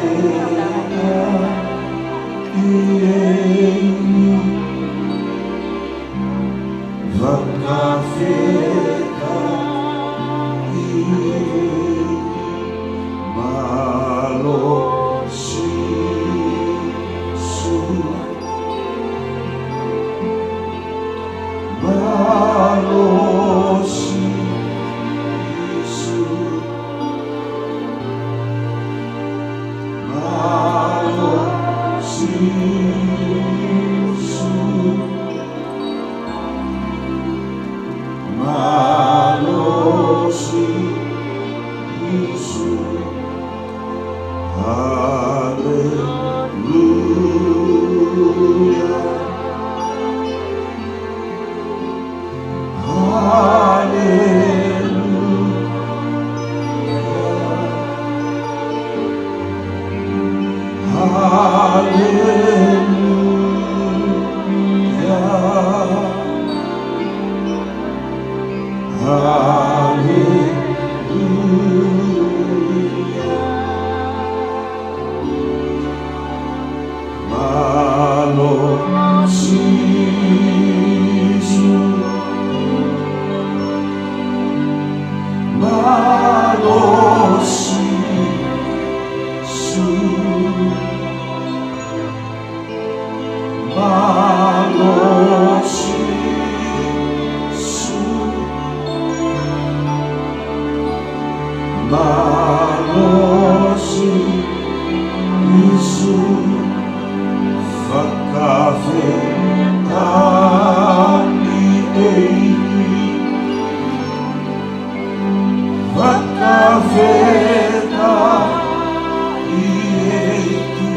Fakafetaʻi ʻEiki. Fakafetaʻi ʻEiki. Mālō Sīsū. Mālō Sīsū. Mālō Sīsū. Mālō Sīsū. Haleluia. Haleluia. Haleluia. Haleluia. Mālō Sīsū. Mālō Sīsū. Mālō Sīsū. Mālō Sīsū. Fakafetaʻi ʻEiki. Fakafetaʻi ʻEiki.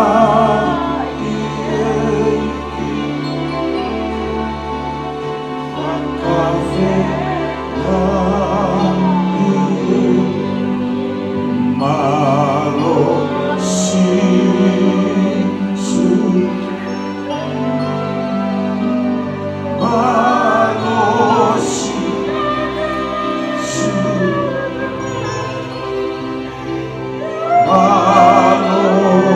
Fakafetaʻi ʻEiki. Fakafetaʻi ʻEiki. Mālō Sīsū. Mālō Sīsū. Mālō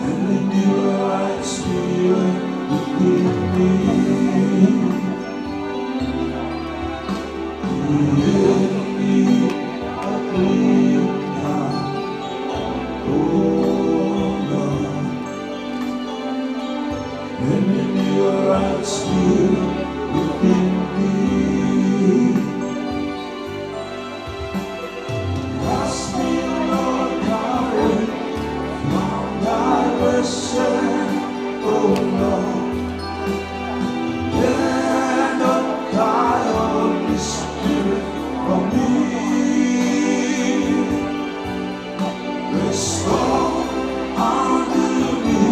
And renew a right spirit within me. Create in me a clean heart, O Lord. And renew a right spirit within me. Cast me not away from thy presence, O Lord. Pour out thy Holy Spirit on me. Restore unto me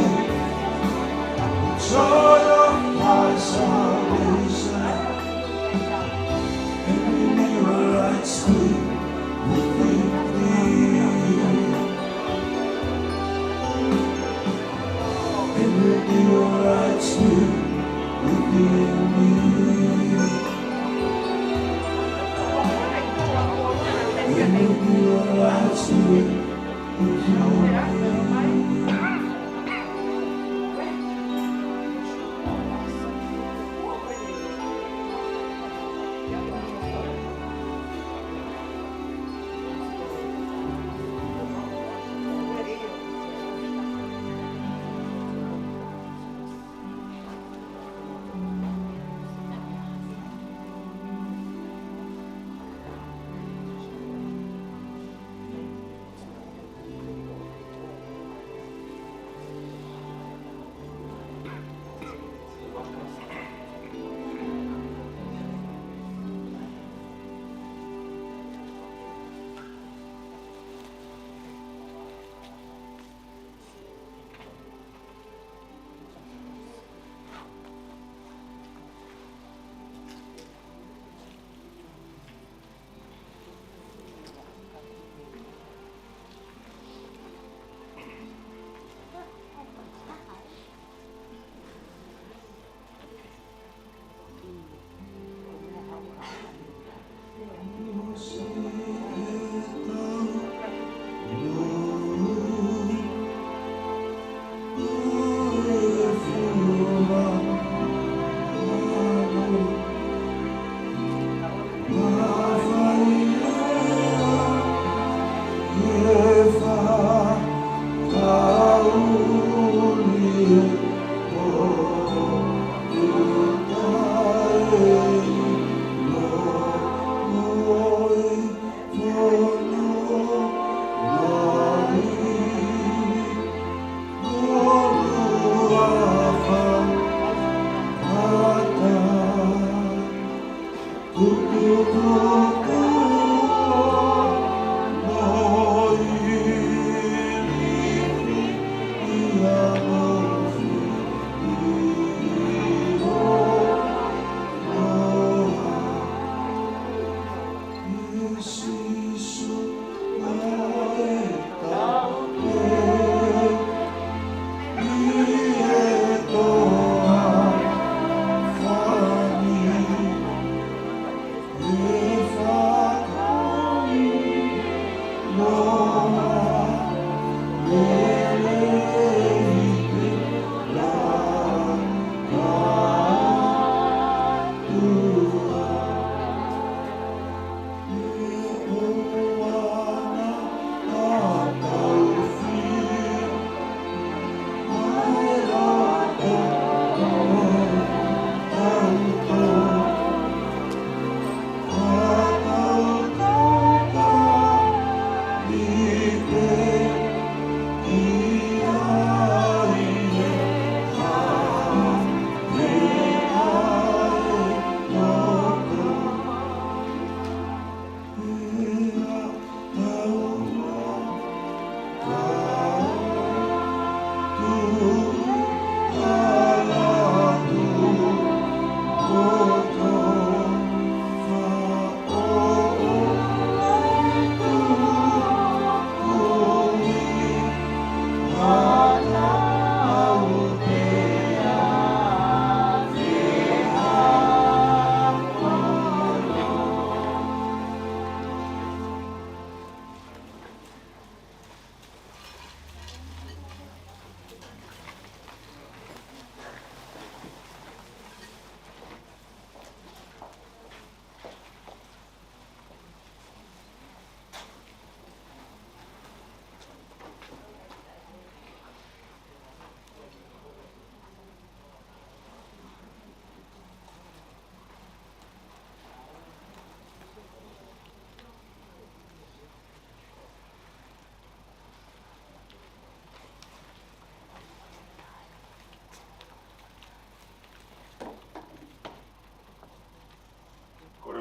the joy of thy salvation. And renew a right spirit within me. And renew a right spirit within me. And renew a right spirit within me.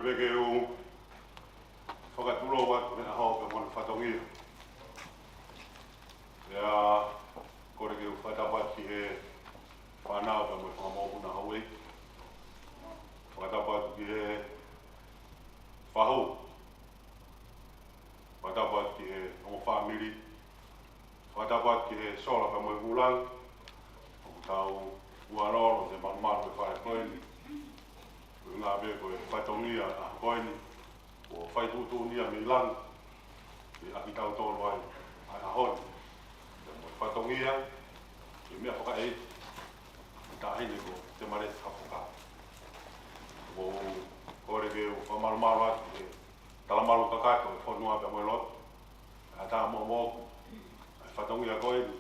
Pea ke u fakatulou atu he ʻaho pea mo e fatongia. Pea kole ke u fakatapu atu ki he fānau pea mo e fanga mokopuna Houʻeiki. Fakatapu atu ki he fahu. Fakatapu atu ki he ongo fāmili. Fakatapu atu ki he sola pea mo e vūlangi. ʻOku tau ʻualolo he malumalu e fale ko eni. Ko e ʻuhinga pē ko e fatongia ʻa ko eni. Kuo fai tuʻutuʻuni ia mei langi. Ke ʻaki tautolu ai ʻa e ʻaho ni. Pea mo e fatongia, ke meʻa fakaʻeiki e taʻahine ko Temaleti Hafoka. ʻOku ou kole ke u fakamalumalu atu he talamalu kakato e fonua pea mo e lotu. ʻA e tā moʻoku, ʻa e fatongia ko eni,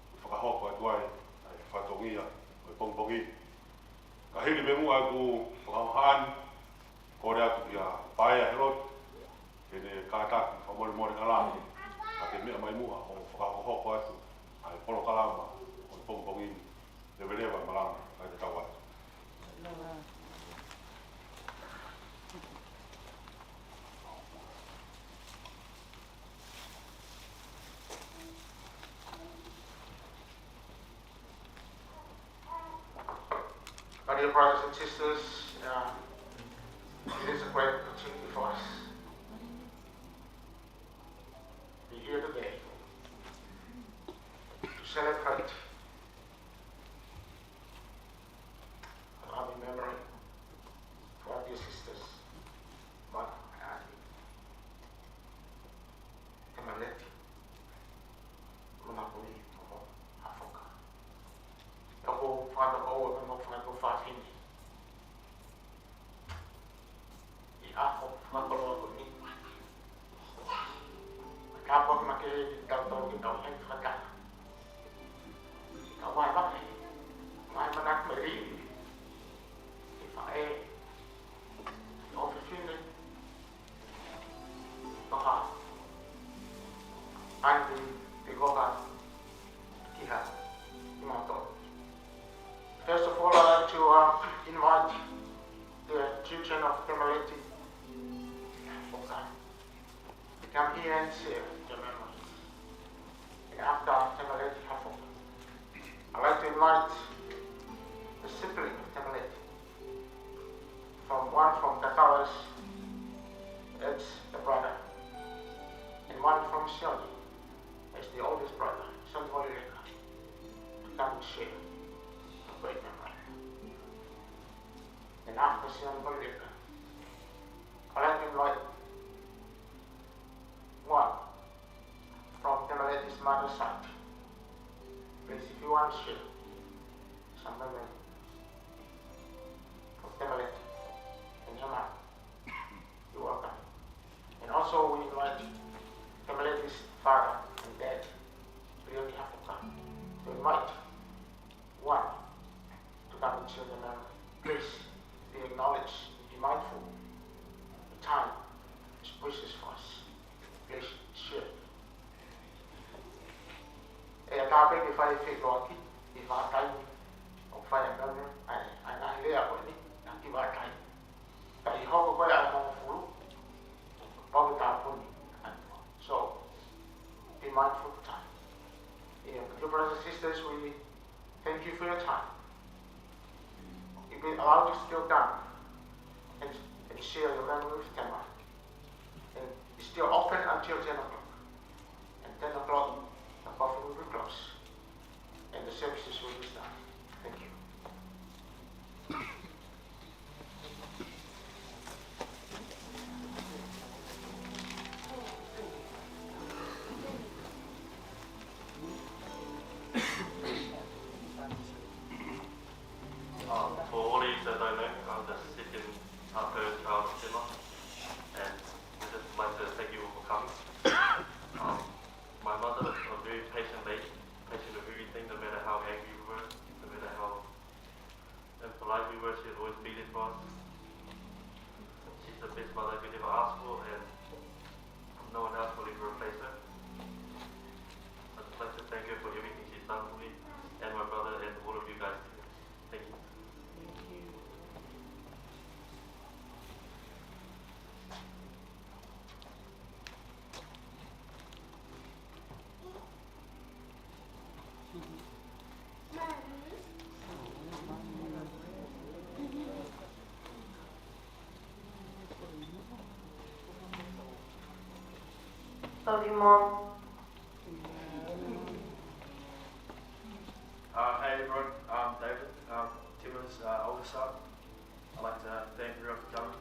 ʻoku fakahoko atu ai ʻa e fatongia ʻo e pongipongi ni. Ka hili pē muʻa ʻeku fakahohaʻa ni, kole atu kia Paea he lotu, ke ne kātaki fakamolemole ʻa e lami, ka ke meʻa mai muʻa ʻo fakahokohoko atu ʻa e polokalama ʻo e pongipongi ni. Leveleva e malanga, kae tatau atu. My dear brothers and sisters, uh, it is a great opportunity for us to be here today to celebrate a loving memory for our dear sisters, Mother and Auntie Temaleti Manapuli mo Hafoka. ʻOku ou fakatokoua pē mo fakatokoua fafine ʻi he ʻaho fakakoloa ko eni. Ka ʻoku makehe kitautolu ke tau heni fakataha. Ka ʻoku ʻi ai e manatu mei he faʻē, ʻofefine, Toha, Andy, Pikoka, Kiha, Imato. First of all, I'd like to, uh, invite the children of Temaleti Hafoka to come here and share their memories. And after Temaleti Hafoka, I'd like to invite the sibling of Temaleti, from one from Takawas, it's the brother, and one from Sione, it's the oldest brother, Sione Molileka, to come and share a great memory. And after Sione Molileka, I'd like to invite one from Temaleti's mother's side. Please, if you want to share some memory from Temaleti and your mom, you're welcome. And also we invite Temaleti's father and dad, Leone Hafoka, to invite one to come and share the memory. Please be acknowledged, be mindful. The time is precious for us. Please share. ʻE ʻatā pē ke fai feʻiloaki, ʻi he vahaʻa taimi ʻoku fai ai e memory, ʻa e, ʻa e ngaahi lea ko eni, ʻa e kiʻi vahaʻa taimi. Ka ʻi he hoko ko ē ʻa e hongofulu, pau ke tāpuni ʻa e memory. So, be mindful of time. Yeah, my dear brothers and sisters, we thank you for your time. You've been allowed to still come and, and share your memory with Temaleti. And it's still open until ten o'clock. And ten o'clock, the coffin will be closed. And the services will be started. Thank you. Um, for all of you that don't know, I'm the second, uh, third child of Tima, and I'd just like to thank you all for coming. Um, my mother was a very patient lady, patient with everything, no matter how angry we were, no matter how impolite we were, she would always be there for us. She's the best mother I could ever ask for, and no one else will ever replace her. I'd just like to thank her for everything she's done for me and my brother and all of you guys. Thank you. Thank you. Love you, Mom. Uh, hey everyone, I'm David, um, Timma's uh, older son. I'd like to thank everyone for coming.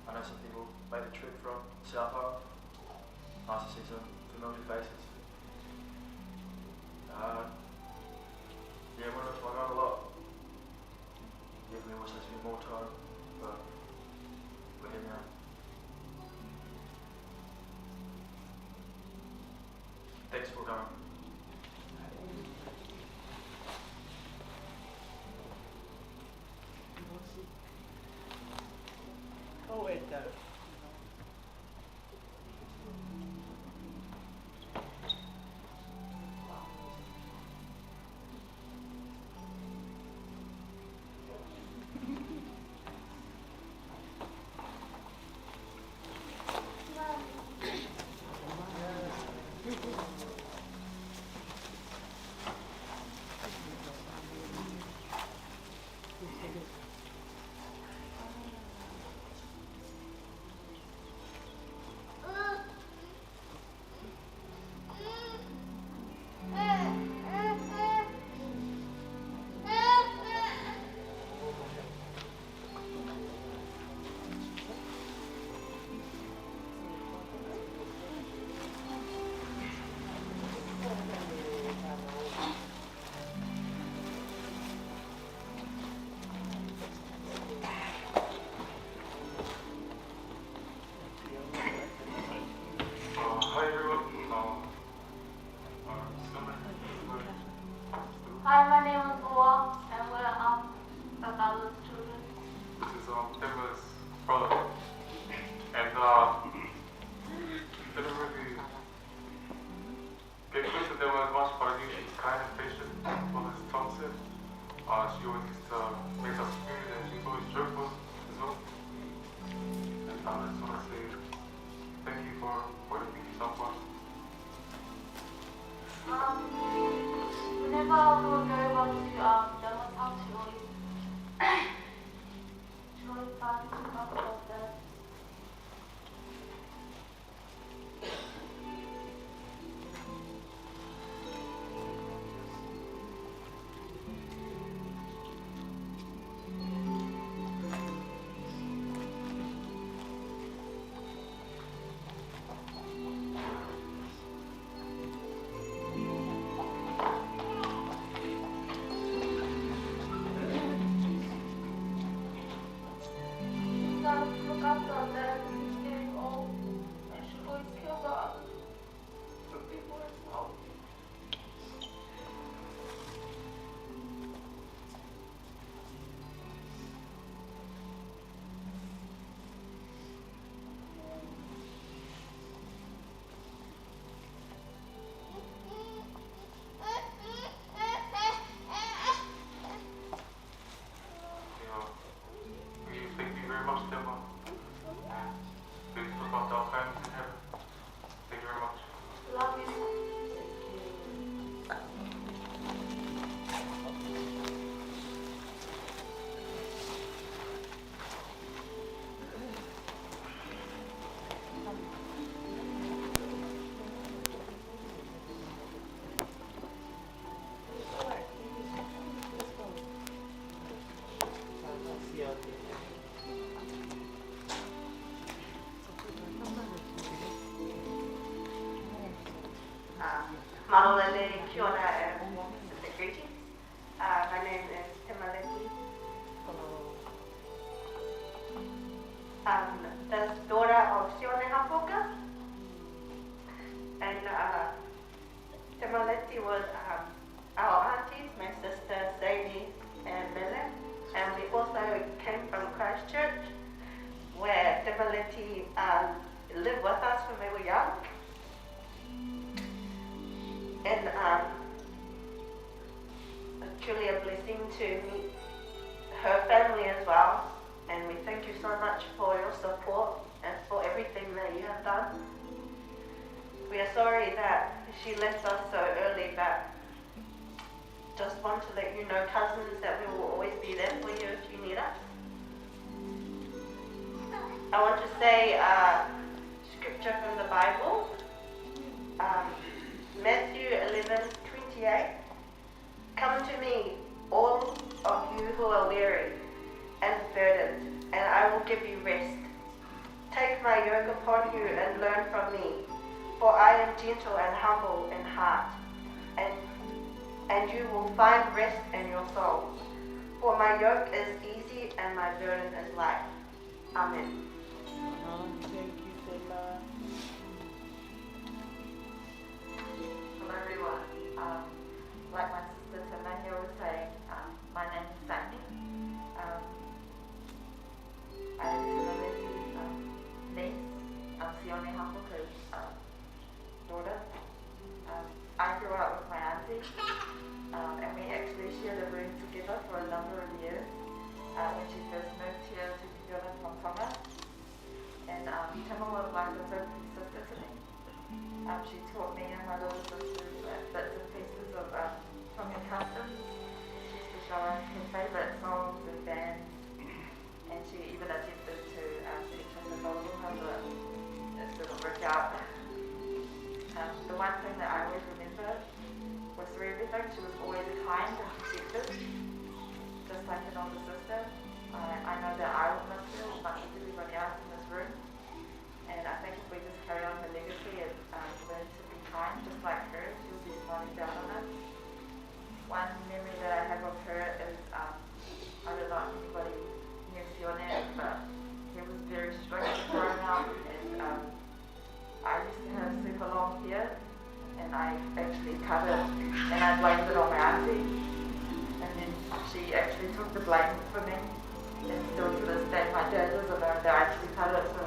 I know some people made the trip from South Island. Nice to see some familiar faces. Uh, yeah, we went on a lot. Definitely wish I spent more time, but we're here now. Thanks for coming. Oh, it does. Uh, hi everyone. Um, uh, so many people. Hi, my name is Noah, and we're, um, Tagalog children. This is, um, Emma's brother. And, uh, didn't really get close to them as much, but I knew she was kind and patient with this Thompson. Uh, she always used to make us food and she's always joyful as well. And I just want to say thank you for, for everything you've done for us. Um, whenever we go over to, um, Gemma's house, she always, she always finds us up there. Yeah. We thank you very much, Emma. And please look after our families in heaven. Thank you very much. Love you. Um, mālō e lelei, kia ora, and Pacific greetings. Uh, my name is Temaleti. Um, the daughter of Sione Hapoka. And, uh, Temaleti was, um, our aunties, my sister Sadie and Mele, and we also came from Christchurch, where Temaleti, um, lived with us when we were young. And, um, it's truly a blessing to meet her family as well. And we thank you so much for your support and for everything that you have done. We are sorry that she left us so early, but just want to let you know, cousins, that we will always be there for you if you need us. I want to say, uh, scripture from the Bible. Yea, come to me, all of you who are weary and burdened, and I will give you rest. Take my yoke upon you and learn from me, for I am gentle and humble in heart, and, and you will find rest in your souls. For my yoke is easy and my burden is light. Amen. Thank you, Tema. Hello, everyone. Um, like my sister Timahia was saying, um, my name is Sydney. Um, I'm Timothy's, um, niece. I'm Sione Hapoku's, um, daughter. Um, I grew up with my auntie, um, and we actually shared a room together for a number of years, uh, when she first moved here to New Zealand from Tonga. And, um, Tima was like a big sister to me. Um, she taught me and my little sisters, uh, bits and pieces of, um, Tongan customs. She used to show us her favourite songs and bands, and she even attempted to, um, teach us the Volapük, but it didn't work out. Um, the one thing that I always remember was through everything, she was always kind and protective, just like an older sister. I, I know that I will miss her as much as everybody else in this room. And I think if we just carry on her legacy and, um, learn to be kind, just like her, she'll be smiling down on us. One memory that I have of her is, um, I don't know if anybody knew Sione, but he was very strict growing up, and, um, I used to have super long hair, and I actually cut it, and I blamed it on my auntie. And then she actually took the blame for me. And still to this day, my dad doesn't know that I actually cut it. So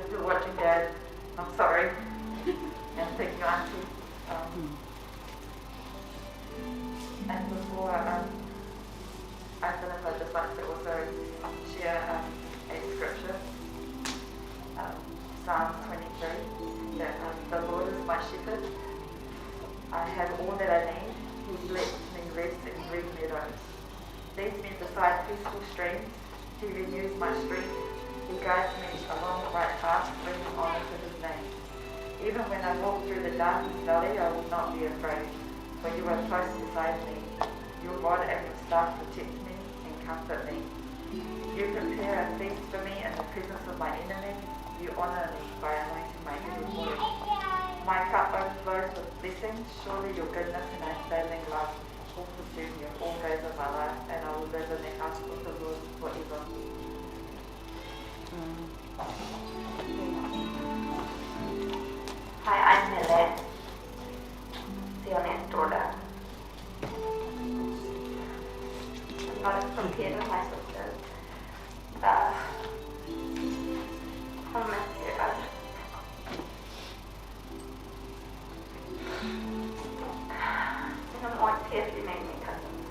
if you're watching, Dad, I'm sorry. And thank you, Auntie. Um, and before, um, I feel like I'd just like to also share, um, a scripture, um, Psalm twenty-three, that, um, "The Lord is my shepherd. I have all that I need. He lets me rest in green meadows. Leads me beside peaceful streams. He renews my strength. He guides me along the right path, bringing honor to his name. Even when I walk through the darkest valley, I will not be afraid, for you are close beside me. Your rod and your staff protect me and comfort me. You prepare a feast for me in the presence of my enemies. You honor me by anointing my head with oil. My cup overflows with blessings. Surely your goodness and unfailing love will pursue me all the days of my life, and I will live in the house of the Lord forever." Hi, I'm Lele, Sione's daughter. I'm not as prepared as my sisters, but I'll miss you. And I'm always here if you need me, cousins.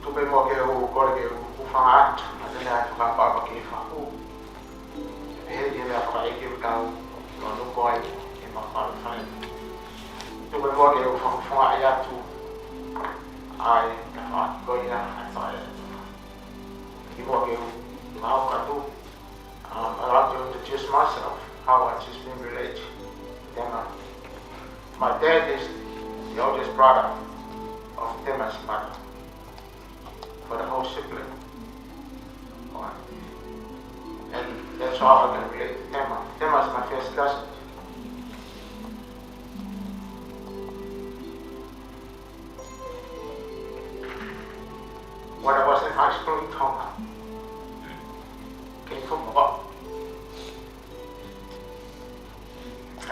Tuku pē muʻa ke u kole ke u hūfanga atu, ʻa e meʻa ʻoku fakapapau ke fakahū. Pehē ki he meʻa fakaʻeiki ʻoku tau lolotonga ʻi he māhina ni. Tuku pē muʻa ke u fakafofongaʻi atu ʻa e tafaʻaki ko ia ʻa e fakaʻeiki. Kimuʻa ke u hūfanga atu, um, I'd like to introduce myself, how I just been related to Tema. My dad is the oldest brother of Tema's mother for the whole sibling. Alright. And that's how I can relate to Tema. Tema is my first cousin. When I was in high school in Tonga, came from Mabao.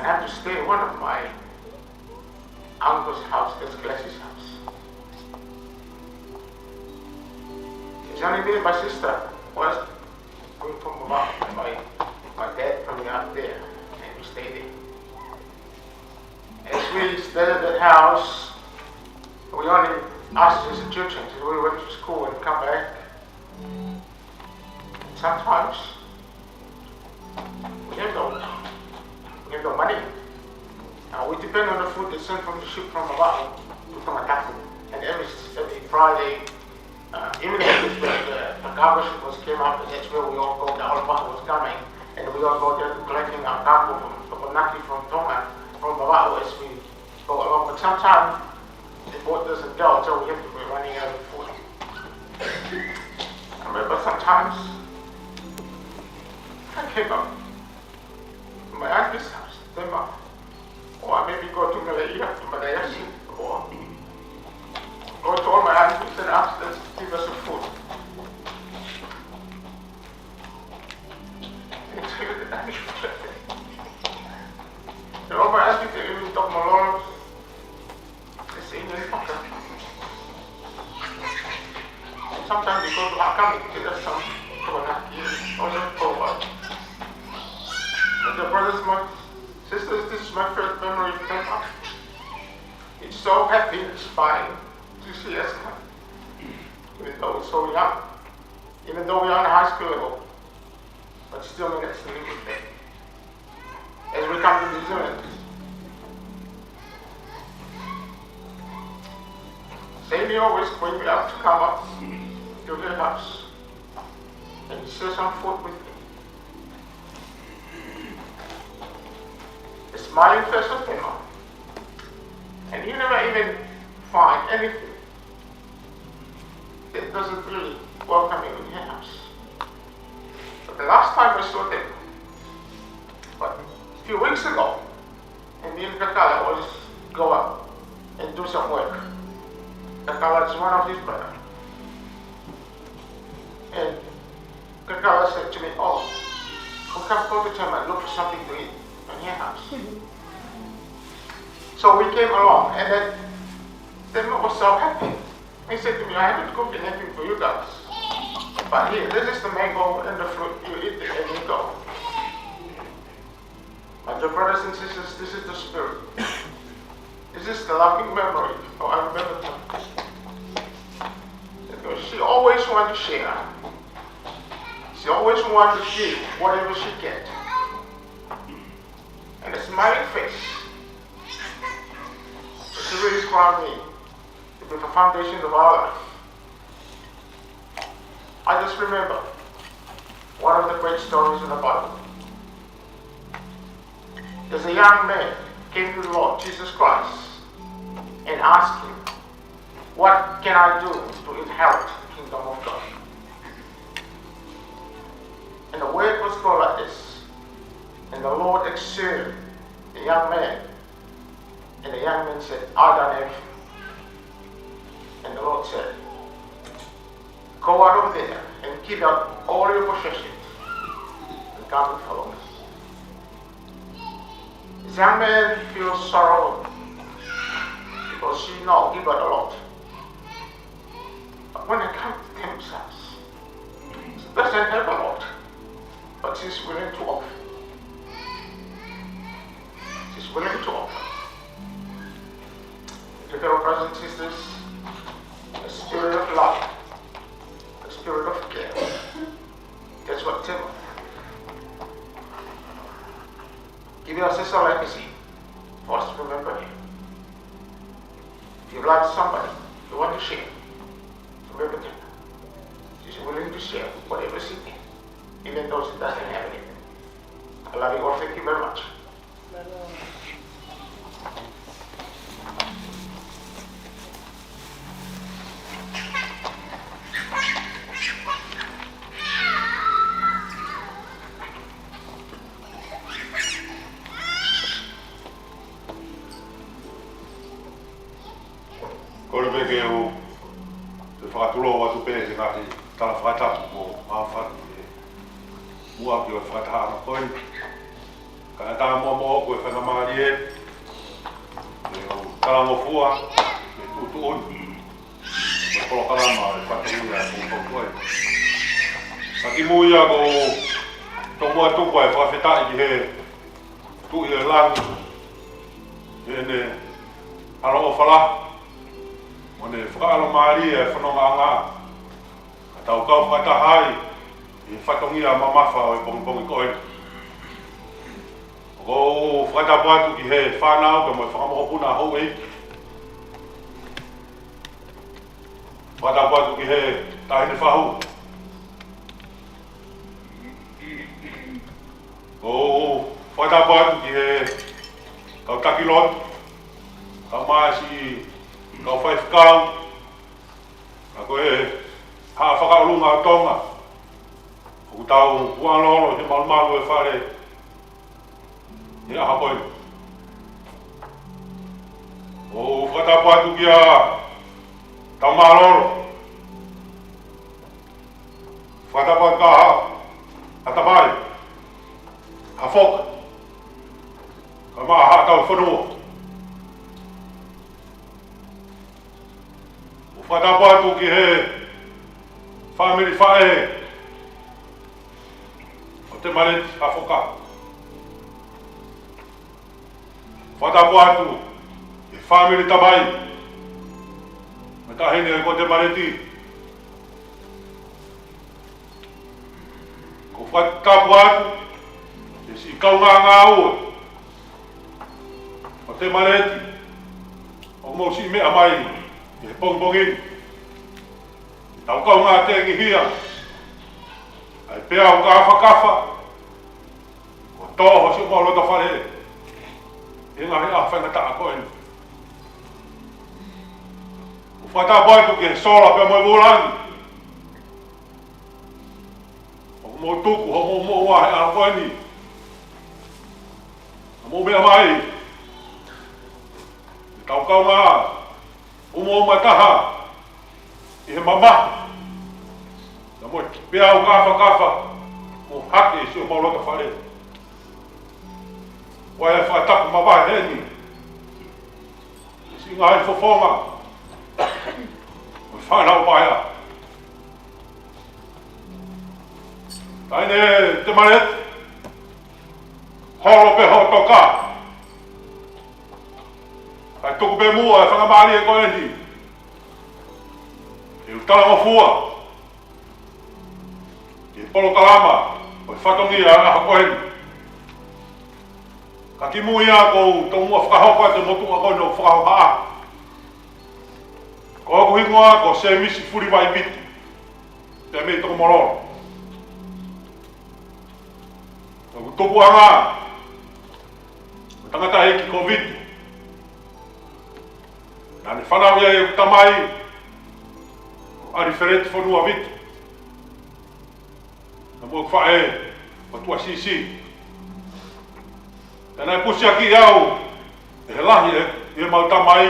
I had to stay at one of my uncle's house, that's Gladys' house. It's only me and my sister was going from my, my, my dad from the out there, and we stayed there. As we stayed at that house, we only, us as a children, so we went to school and come back. Sometimes we have no, we have no money. Uh, we depend on the food they send from the ship from Oahu to Tongatapu. And every, every Friday, uh, even if it's the, the, the garbage was came up, and that's where we all go, the Oahu was coming, and we all go there to collecting our tapu from Tokonaki, from Tonga, from Oahu as we go along. But sometimes the boat doesn't go, so we have to be running out of food. I remember sometimes I came up to my auntie's house, Tema, or I maybe go to Meleia, to Malaysia, or go to all my aunties and ask them to give us some food. They tell you that I need to pray. And all my aunties, they even talk Malolo. It's in the pocket. Sometimes they go to Hakami to get us some Tokonaki or some Tokonaki. But the brothers, my sisters, this is my first memory of Tema. It's so happy, it's fine to see us come. Even though we're so young, even though we're on the high school level, but still in that same thing. As we come to New Zealand, Jamie always bring me up to come up to her house and share some food with me. The smiling face of Tema, and you never even find anything that doesn't really welcome you in her house. But the last time I saw them, what, a few weeks ago, and me and Kakala always go up and do some work. Kakala is one of his brother. And Kakala said to me, "Oh, we'll come over to Tema and look for something to eat in her house." So we came along, and then Tema was so happy. He said to me, "I haven't cooked anything for you guys. But here, this is the mango and the fruit. You eat it and you go." My dear brothers and sisters, this is the spirit. This is the loving memory. Oh, I remember that. Because she always wanted to share. She always wanted to give whatever she get. And the smiling face, it really ground me to be the foundation of our life. I just remember one of the great stories in the Bible. There's a young man came to the Lord Jesus Christ and asked him, "What can I do to inherit the kingdom of God?" And the word was go like this. And the Lord assured the young man, and the young man said, "I done everything." And the Lord said, "Go out of there and give up all your possessions and come and follow me." This young man feels sorrow because she now give out a lot. But when it comes to themselves, she doesn't have a lot, but she's willing to offer. She's willing to offer. Dear fellow brothers and sisters, a spirit of love, a spirit of care. That's what Tema give us as a legacy for us to remember him. If you love somebody, you want to share, remember Tema. She's willing to share whatever she can, even though she doesn't have anything. I love you all. Thank you very much. Kole pē ke u fakatulou atu pē ki he ngaahi tala fakatapu kuo maau atu ʻi muʻa ki he fakataha ko eni. Kae ʻatā muʻa moʻoku e faingamālie ke u talangofua, ke tuʻutuʻuni mo e polokalama ʻo e fatongia ʻo e pongipongi ko eni. Ka kimuʻa ia ʻoku ou tomuʻa tuku ʻa e fakafetaʻi ki he Tuʻi ʻo e langi, ʻi heʻene ʻaloʻofa lahi, mo ʻene fakaʻalomālie ʻa e fonongaʻanga, ka tau kau fakataha ai ʻi he fatongia mamafa ʻo e pongipongi ko eni. ʻOku ou fakatapu atu ki he fānau pea mo e fanga mokopuna houʻeiki. Fakatapu atu ki he taʻahine fahu. ʻOku ou fakatapu atu ki he kau taki lotu, kau māsiʻi, kau faifekau, ʻa ia ko e Haʻa Fakaʻolunga ʻo Tonga, ʻoku tau ualolo he malumalu ʻo e fale he ʻaho ko eni. ʻOku ou fakatapu atu kia Taumalolo. Fakatapu atu kia Haʻa Tavai, Haʻa Foka, kae ʻumaʻā Haʻa Tauhi Fonua. ʻOku ou fakatapu atu ki he fāmili faʻē ʻo Temaleti Haʻafoka. Fakatapu atu ki he fāmili tamai mo e taʻahine ko Temaleti. ʻOku ou fakatapu atu ki he siʻi kaungā ngāue ʻo Temaleti, ʻoku mou siʻi meʻa mai ʻi he pongipongi ni. Tau kaungā tengihia ʻa e peau kāfakafa kuo tō ho siʻomou loto fale ʻi he ngaahi ʻaho faingataʻa ko eni. ʻOku ou fakatapu atu ki he sola pea mo e vūlangi ʻoku mou tuku hoʻomou moʻua he ʻaho ko eni. Ka mou meʻa mai, ke tau kaungā umauma taha ʻi he mamahi, pea mo e peau kāfakafa kuo hake ʻi siʻomou loto fale. ʻOku ʻi ai e fakatapu mavahe heni, siʻi ngaahi fofonga mo e fānau paea. Taʻahine Temaleti, holo pē hoʻo toka. Kae tuku pē muʻa e faingamālie ko eni ke u talangofua ki he polokalama ʻo e fatongia ʻo e ʻaho ko eni. Ka kimuʻa ia ʻoku ou tomuʻa fakahoko atu e motuʻa ko eni ʻo e fakahohaʻa. Ko hoku hingoa ko Semisi Fulivai Viti, pea mei Tokomololo. Ko hoku tupuʻanga ko e tangataʻeiki ko Viti. Naʻa ne fanauʻi ai ʻeku tamai ko ʻAlifeleti Fonua Viti, pea mo ʻeku faʻē ko Tuʻasisi. Pea naʻe pusiakiʻi au ʻe he lahi ʻi heʻemau tamai,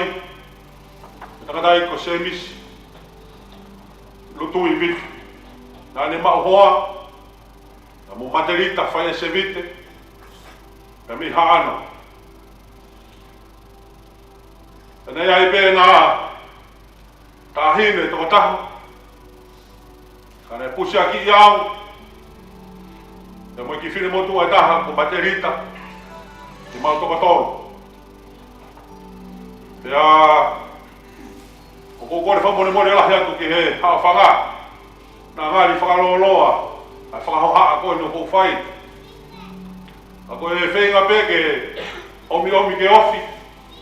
ko e tangataʻeiki ko Semisi Lutui Viti. Naʻa ne maʻu hoa pea mo Matelita Faiese Viti, pea mei Haʻano. Pea naʻe ʻi ai pē ʻena taʻahine toko taha, ka naʻe pusiakiʻi au pea mo e kiʻi finemotuʻa ʻe taha ko Matelita, ke mau toko tolu. Pea ʻoku ou kole fakamolemole lahi atu ki he haʻofanga naʻa ngali fakalōloa ʻa e fakahohaʻa ko eni ʻoku ou fai. Ka ko e feinga pē ke ʻomiʻomi ke ofi,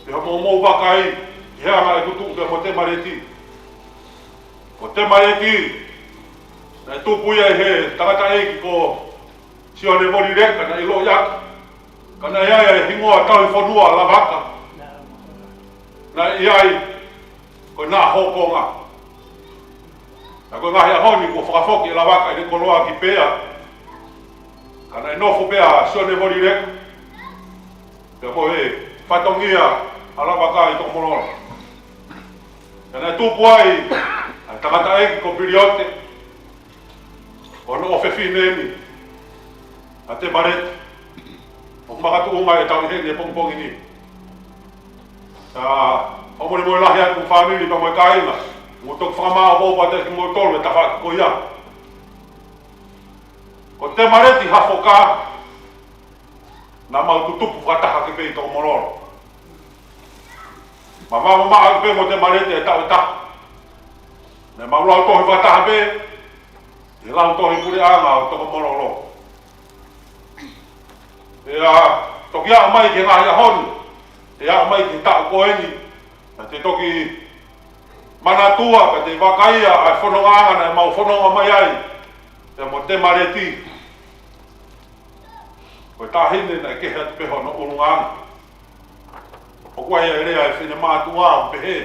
pea mo mou vakai ki he anga ʻeku tuʻu pea mo Temaleti. Ko Temaleti, naʻe tupu ia ʻe he tangataʻeiki ko Sione Volileka, naʻe ʻiloʻi ʻaki, ka naʻe ʻi ai e hingoa tauhi fonua Lavaka. Naʻe ʻi ai ko ʻena hokonga. Ka ko e ngaahi ʻaho ni kuo fakafoki ʻe Lavaka ʻene koloa ki Pea. Ka naʻe nofo pē ʻa Sione Volileka pea mo e fatongia ʻa Lavaka ʻi Tokomololo. Pea naʻe tupu ai ʻa e tangataʻeiki ko Piliote, ko hono ʻofefine eni ʻa Temaleti. ʻOku makatuʻunga ʻetau ʻi heni he pongipongi ni. Sa, ʻoku molemole lahi atu e fāmili pea mo e kāinga. Mou toki fakamāʻopoʻopo atu kiate kimoutolu e tafaʻaki ko ia. Ko Temaleti Hafoka, naʻa mau tutupu fakataha ki ai pē ʻi Tokomololo. Mamaʻo ʻaki pē mo Temaleti e taʻu ʻe taha. Naʻa mau lautohi fakataha pē, he Lautohi Puleʻanga ʻo Tokomololo. Pea toki aʻu mai ki he ngaahi ʻaho ni, pea aʻu mai ki he taʻu ko eni, naʻa te toki manatua, pea te vakai ʻa e fonongaʻanga naʻa mau fononga mai ai, pea mo Temaleti. Ko e taʻahine naʻe kehe atu pē hono ʻulungaanga. ʻOku ʻi ai e lea ʻa e finemātuʻa ʻo pehē,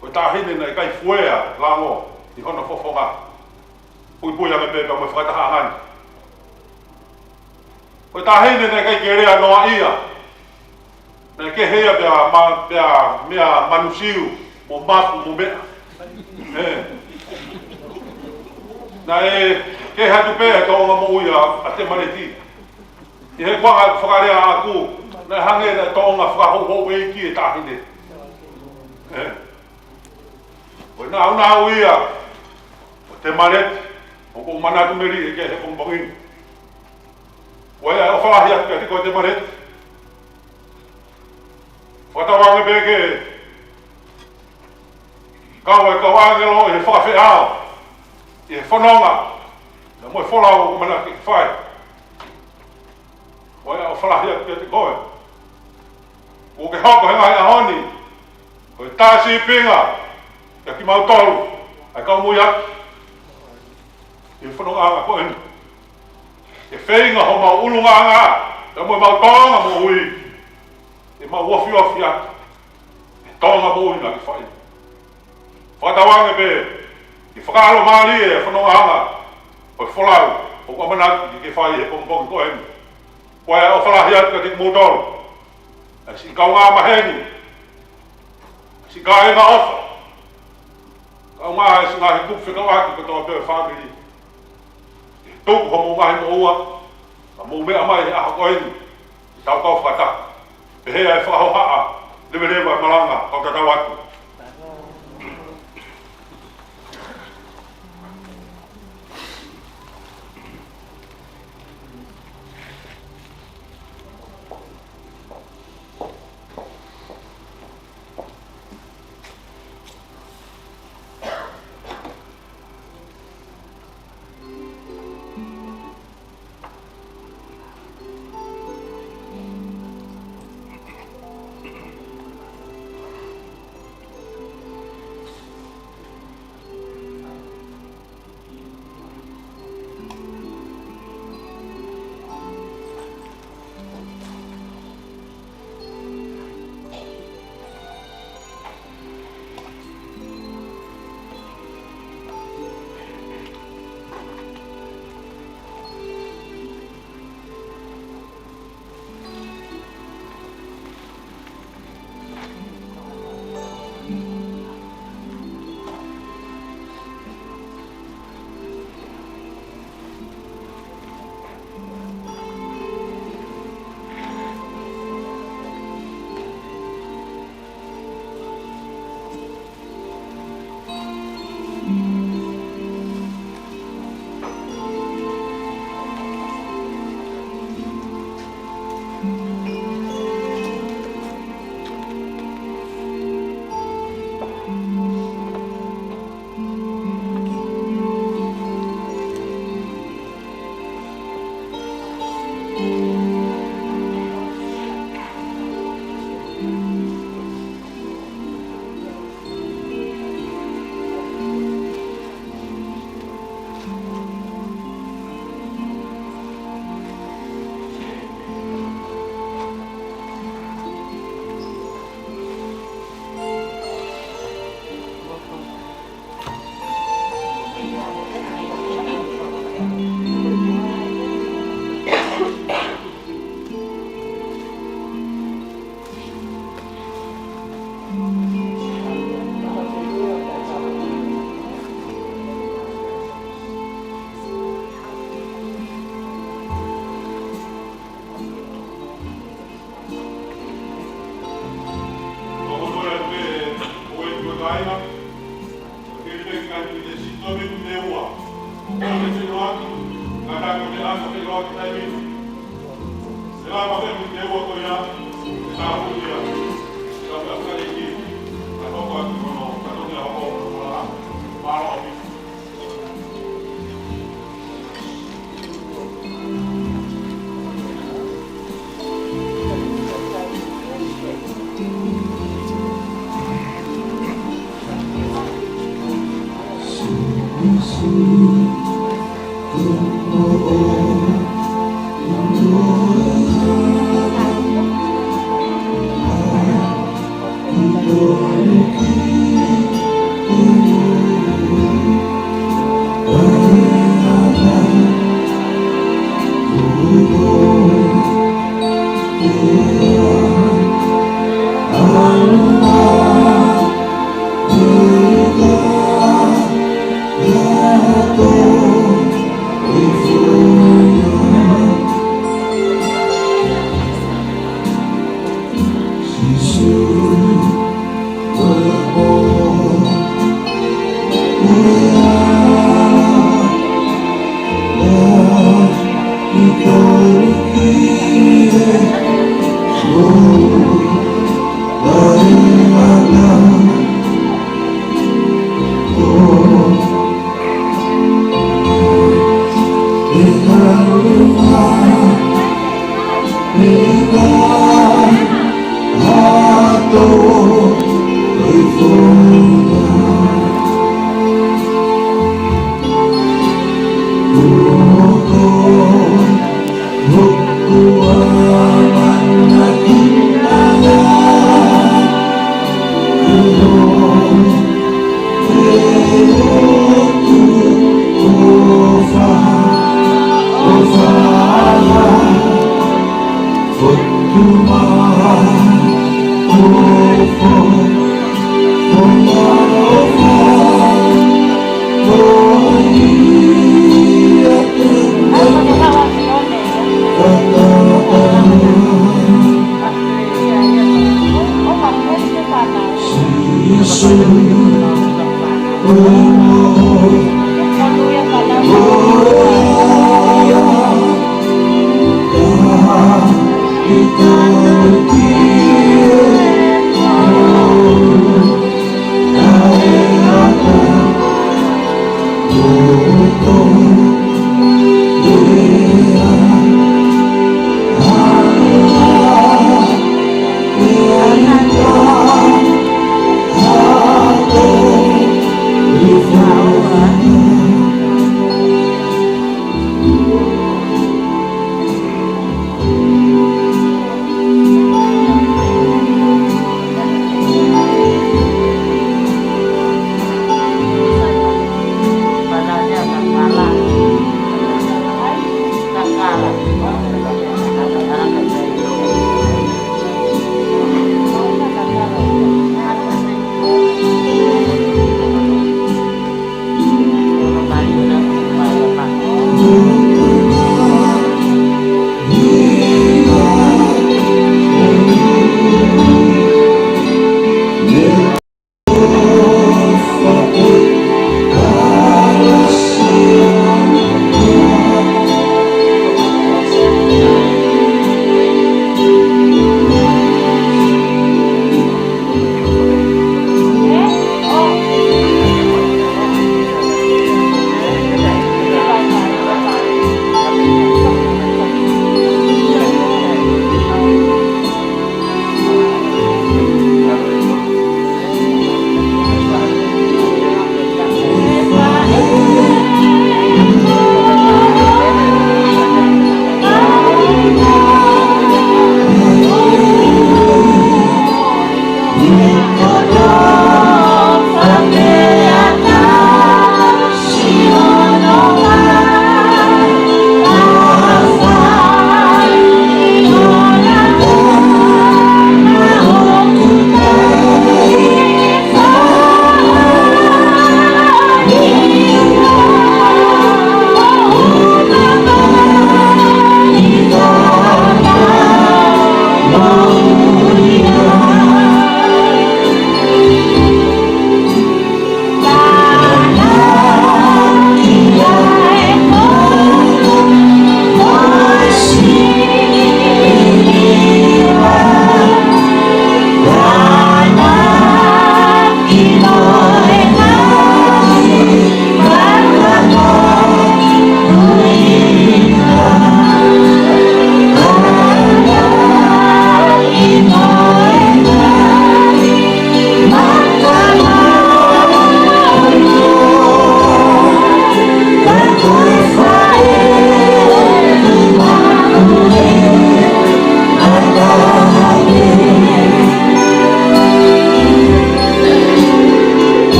ko e taʻahine naʻe ʻikai fuea lango ʻi hono fofonga. Puipui ange pē pea mo e fakatahaʻanga ni. Ko e taʻahine naʻe ʻikai ke lea noaʻia. Naʻe kehe ia pea ma-, pea meʻa manusiu, mo mafu, mo meʻa. ʻE. Naʻe kehe atu pē e tōʻonga moʻui ʻa, ʻa Temaleti. ʻI he kuonga fakalea ʻaʻaku, naʻe hangē naʻe tōʻonga fakahouhouʻeiki e taʻahine. ʻE. Ko e nāunau ia ʻo Temaleti, ʻoku ou manatu mei ai ki he pongipongi ni. Ko ia e ʻofa lahi atu kiate koe Temaleti. Fakatauange pē ke kau e kau ʻāngelo ʻi he fakafeʻao, ʻi he fononga, pea mo e folau ʻoku ʻamanaki ke fai. Ko ia e ʻofa lahi atu kiate koe. Kuo ke hoko he ngaahi ʻaho ni ko e tā sīpinga kiate kimautolu, ʻa e kau moʻui atu ʻi he fonongaʻanga ko eni. Ke feinga homau ʻulungaanga, pea mo ʻemau tōʻonga moʻui, ke mau ofiofi atu he tōʻonga moʻui naʻa ke fai. Fakatauange pē ke fakaʻalomālie e fonongaʻanga ʻo e folau ʻoku ʻamanaki ke ke fai he pongipongi ko eni. Ko ia e ʻofa lahi atu kiate kimoutolu, ʻa e siʻi kaungā maheni, siʻi kāinga ʻofa, kaungā e siʻi ngaahi kupu fekauʻaki kotoa pē ʻo e fāmili. Tuku hoʻomou ngaahi moʻua, ka mou meʻa mai he ʻaho ko eni ke tau kau fakataha. Pehē ʻa e fakahohaʻa, leveleva e malanga, kau tatau atu.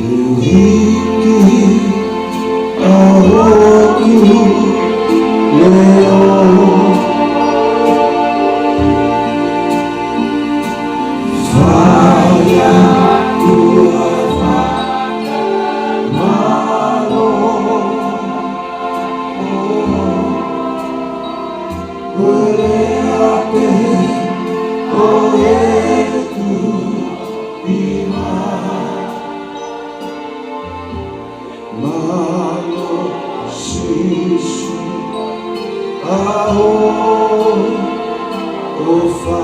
Te u hiki ʻa hoku leʻo, fai atu ʻa e fakamālō. Ko e lea pē ʻo ʻeku nima. Mālō Sīsū, ʻa hoʻo ʻofa.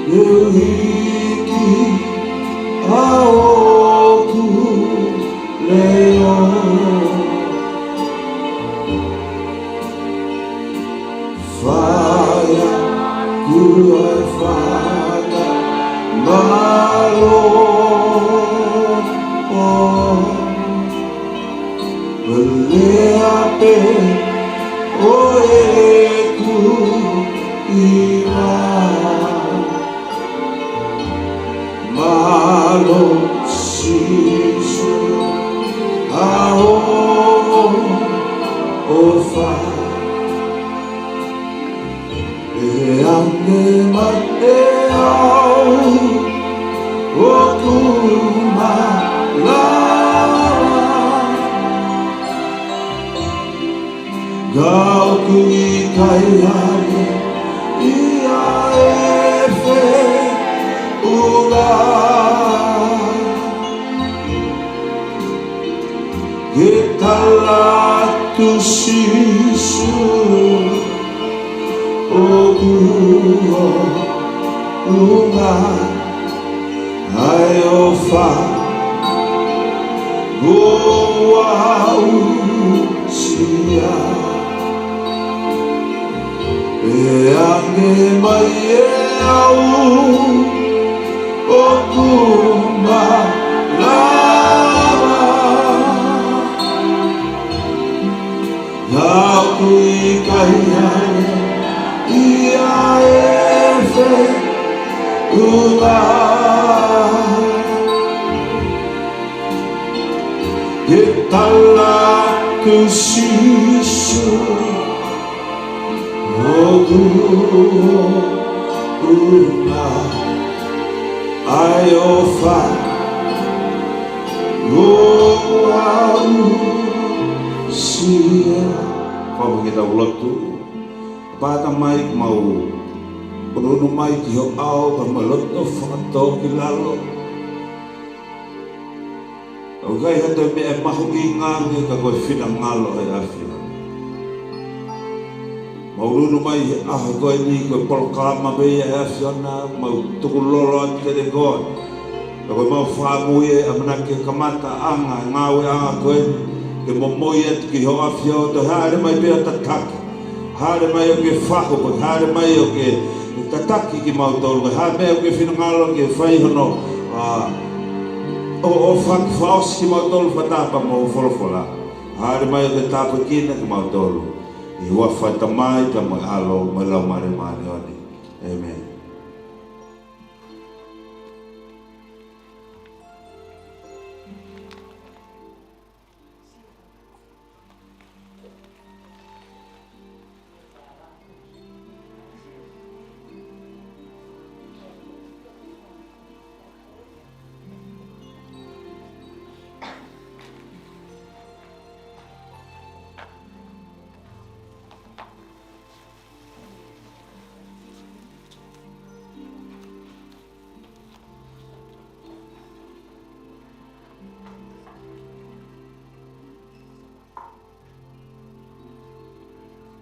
Te u hiki ʻa hoku leʻo, fai atu ʻa e fakamālō. Ko e lea pē ʻeku ʻiva. Mālō Sīsū, ʻa hoʻo ʻofa. ʻE ʻange mai ʻe au ʻoku malava. Ka ʻoku ʻikai hake ia e feʻunga. Ke tala atu Sīsū ʻoku hoʻo ʻofa, ʻa e ʻofa kuo aʻusia. ʻE ʻange mai ʻe au ʻoku malava. Ka ʻoku ʻikai hake ia e feʻunga. Ke tala atu Sīsū ʻoku hoʻo ʻofa, ʻa e ʻofa kuo aʻusia. Fakamolemole ke tau lotu. ʻApā Tamai, ʻoku mau ʻunu mai ki ho ʻao, pea mo e loto fakatōkilalo. ʻOku ʻikai ha toe meʻa mahuʻinga ange ka ko e finangalo ʻo e ʻAfiona. Mau ʻunu mai he ʻaho ko eni, ko e polokalama pē ia ʻa e ʻAfiona, mau tukulolo atu kiate koe. Ka ko e mau fāmui e ʻamanaki ke kamata ʻanga, ngāueʻanga ko eni, ke momoi atu ki ho ʻAfio, toe hāʻele mai pē ʻo tataki. Hāʻele mai ʻo ke fahu, pea hāʻele mai ʻo ke tataki kimautolu. Ko e hā e meʻa ʻoku ke finangalo ke fai hono, ʻa, ʻo, ʻo fak-, fakaʻosi kimautolu fakataha pea mo ho folofola. Hāʻele mai ʻo ke tāpuekina kimautolu. ʻI he huafa ʻo e Tamai, pea mo e ʻAlo, mo e Laumālie Māʻoniʻoni. ʻĒmeni.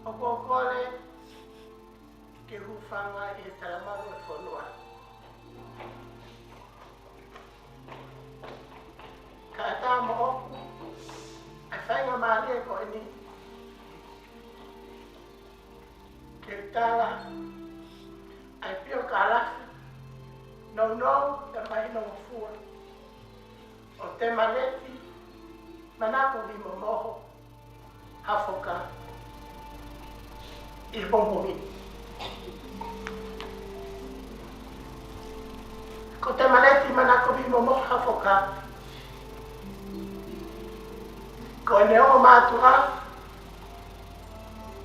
ʻOku ou kole ke u hūfanga ʻi he talamalu ʻo e fonua. Kae ʻatā moʻoku ʻa e faingamālie ko eni ke tala ʻa e piokalafi nounou pea mahino ngofua ʻo Temaleti Manako Vimomoho Hafoka ʻi he pongipongi ni. Ko Temaleti Manako Vimomoho Hafoka, ko ʻene ongo mātuʻa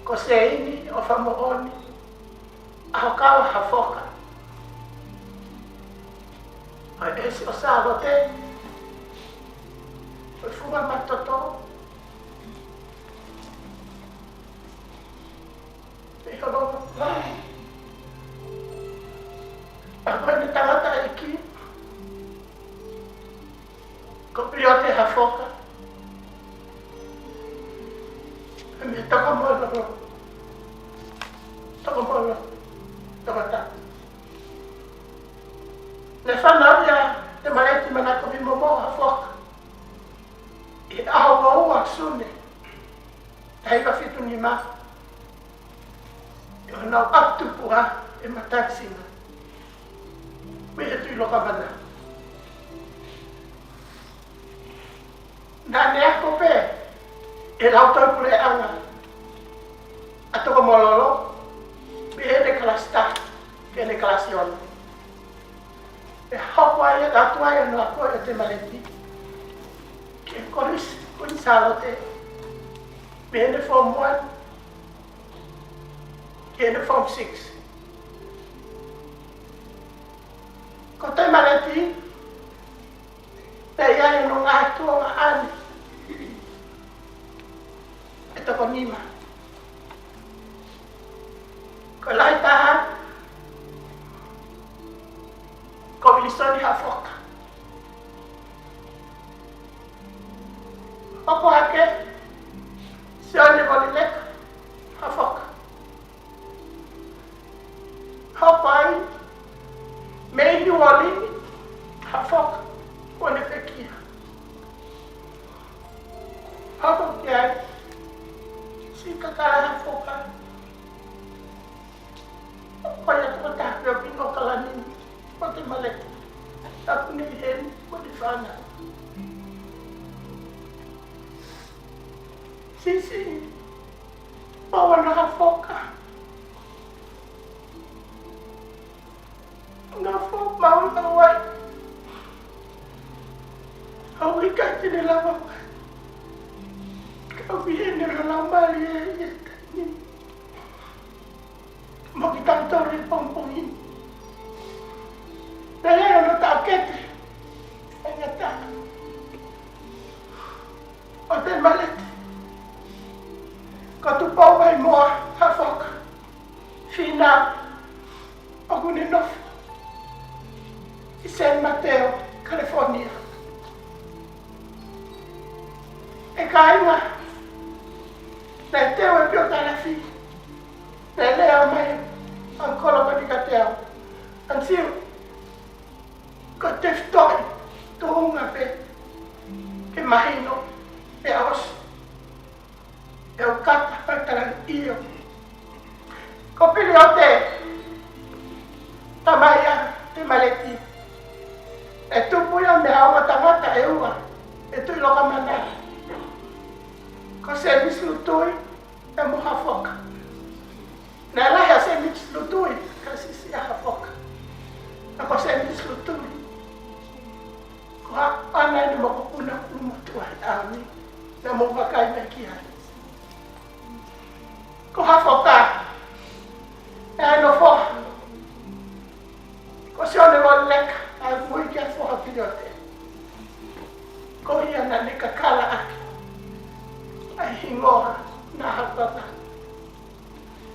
ko Seini ʻOfamoʻoni ʻAhokava Hafoka, ʻa e ʻeiki ʻo Sālote, ʻo e funga Matoto, ʻi Holomua. Pea ko ʻene tangataʻeiki ko Piliote Hafoka. Pea mo e toko molo, toko molo, toko taha. Ne fanauʻi ʻa Temaleti Manako Vimomoho Hafoka ʻi he ʻaho ua ua Sune, taha hiva fitu nima, ʻi honau ʻapi tupuʻa ʻi Matanzini, mei he Tuʻi Lokamana. Naʻa ne ako pē ʻi he Lautohi Puleʻanga ʻa Tokomololo, mei heʻene kalasi taha ki heʻene kalasi ono. Pea hoko ai ʻa e ʻatu ai ʻa hono ako ʻo Temaleti ki he Kolisi Kuini Sālote, mei heʻene form one ki heʻene form six. Ko Temaleti, pea ʻi ai hono ngaahi tuongaʻane ʻe toko nima. Ko e lahi taha, ko Vilisoni Hafoka. Hoko hake, Sione Molileka Hafoka. Hoko ai, Mei Niuolini Hafoka, kuo ne pekia. Hoko ki ai, Sikakala Hafoka. Hoko ai ʻa e tokotaha pē ʻo pino kalani, ko Temaleti. Tapu ni heni, ko e fana. Sisi, Pauana Hafoka. Nga fo mau na wai. Au i kai te ne lava wai. Kau i hene la la mali e i e tani. Mo ki tau tau le pongpongi. Pele o no tau kete. Anga ta. ʻO Temaleti. Ko Tupou Vaimoa Hafoka. Fina. ʻOku ne nofo ʻi San Mateo, California. ʻE kāinga, naʻe teu e piokalafi, naʻe lea mai ʻa Kolo Panikateo, until ko e tefitoʻi tuʻunga pē ke mahino pea ʻosi. ʻE u kata fai tala ʻio. Ko Piliote, tamai ʻa Temaleti. ʻE tupu ia mei he ongo tangata ʻe ua ʻe Tuʻilokamana. Ko Semisi Lutui, ʻe mo Hafoka. Naʻe lahi ʻa Semisi Lutui, ka siʻisiʻi ʻa Hafoka. Ka ko Semisi Lutui, ko haʻane mokopuna ʻulumotuʻa ʻi ʻaho ni, naʻa mou vakai mai ki ai. Ko Hafoka, ʻe ʻi ai hono foha. Ko Sione Molileka, ʻa e ui ki he foha Piliote. Ko ia naʻa ne kakala ʻaki ʻa e hingoa naʻa Hafoka.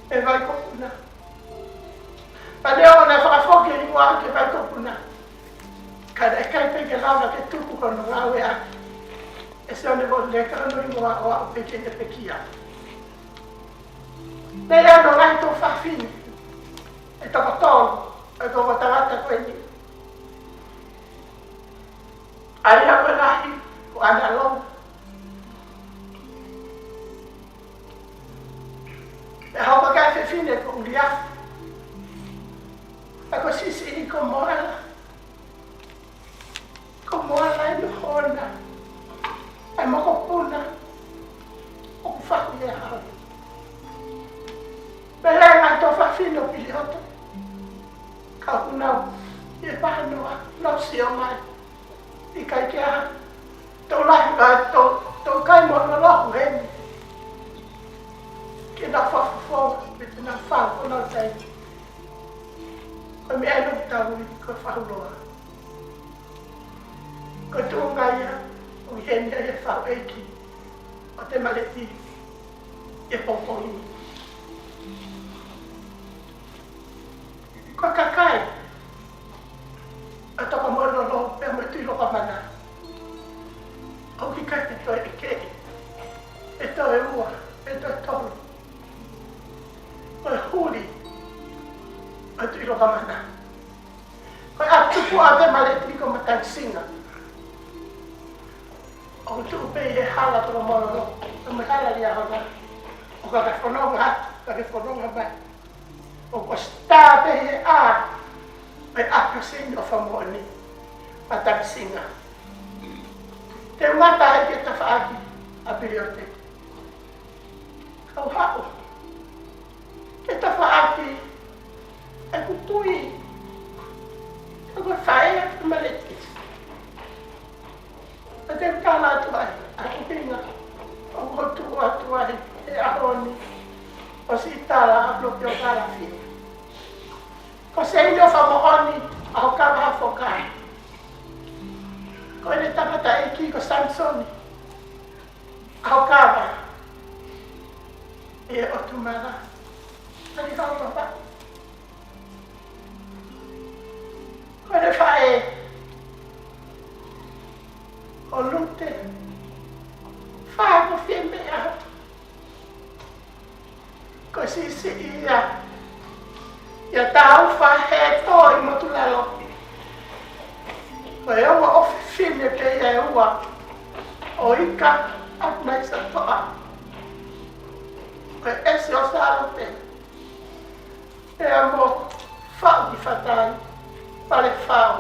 ʻE Vaikopuna. Pea neongo naʻe fakafoki e hingoa ki he Vaikopuna, ka naʻe ʻikai pē ke lava ke tuku hono ngāueʻaki ʻe Sione Molileka hono hingoa ʻo aʻu pē ki heʻene pekia. Pea ʻi ai hono ngaahi tuofāfine ʻe toko tolu, ʻe toko tangata ko eni. ʻA ia ko e lahi, ko ʻAna Lou. ʻE hoko ki ai e fefine ko ʻUliafu. Pea ko siʻisiʻi ko Moala. Ko Moala ʻi hono hona, ʻa e mokopuna ʻoku fahu ia hau. Pea ʻi ai e ngaahi tuofāfine ʻo Piliote. Ka ʻoku nau ʻi he pānoa, nau sio mai. ʻIkai ke ʻi ai ha tokolahi, ʻa, to, to kai mo lolohu heni. Ke nau fafafo, pe te nau fau, ko nau tai. Ko e meʻa ʻe nau tau ui, ko e fahuloa. Ko e tuʻunga ia ʻoku ʻi heni ai e faʻu ʻeiki ʻo Temaleti ʻi he pongipongi ni. Ko e kakai ʻa Tokomololo pea mo Tuʻilokamana, ʻoku ʻikai ke toe ʻeke, ʻe toe ua, ʻe toe tolu, ko e huli ʻa Tuʻilokamana. Ko e ʻapi tupu ʻa Temaleti ko Matangisinga. ʻOku tuʻu pē ʻi he hala Tokomololo, ʻi he hala Liahona. ʻOka ke fononga, ka ke fononga mai. ʻOku ʻosi tā pē ʻi he ʻā, ʻi he ʻapi ʻo Sini ʻo Famoʻoni, Matangisinga. Te u ngata ai ki he tafaʻaki ʻa Piliote. Kau haʻu. atu ai he ʻaho ni ʻo siʻi tala ʻa Lope ʻo Kalafia. Ko Seini ʻo Fakamoʻoni ʻa hoʻo kava ʻa Fokai. Ko ʻene tangataʻeiki ko Samisoni ʻa hoʻo kava ʻe ʻOtumala. Tali hau papa. Ko ʻene faʻē ʻo Lute. Fā ko Fiʻimeʻa. Ko Sisi ia. ʻIa Taufa, Heto, ʻi Motulalo. Ko e ua ʻofefine pē ia ʻe ua. ʻO Ika, ʻa Naisa Toʻa. Ko e ʻesi ʻo Salote. Pea mo Fau ki Fatai, Pale Fau.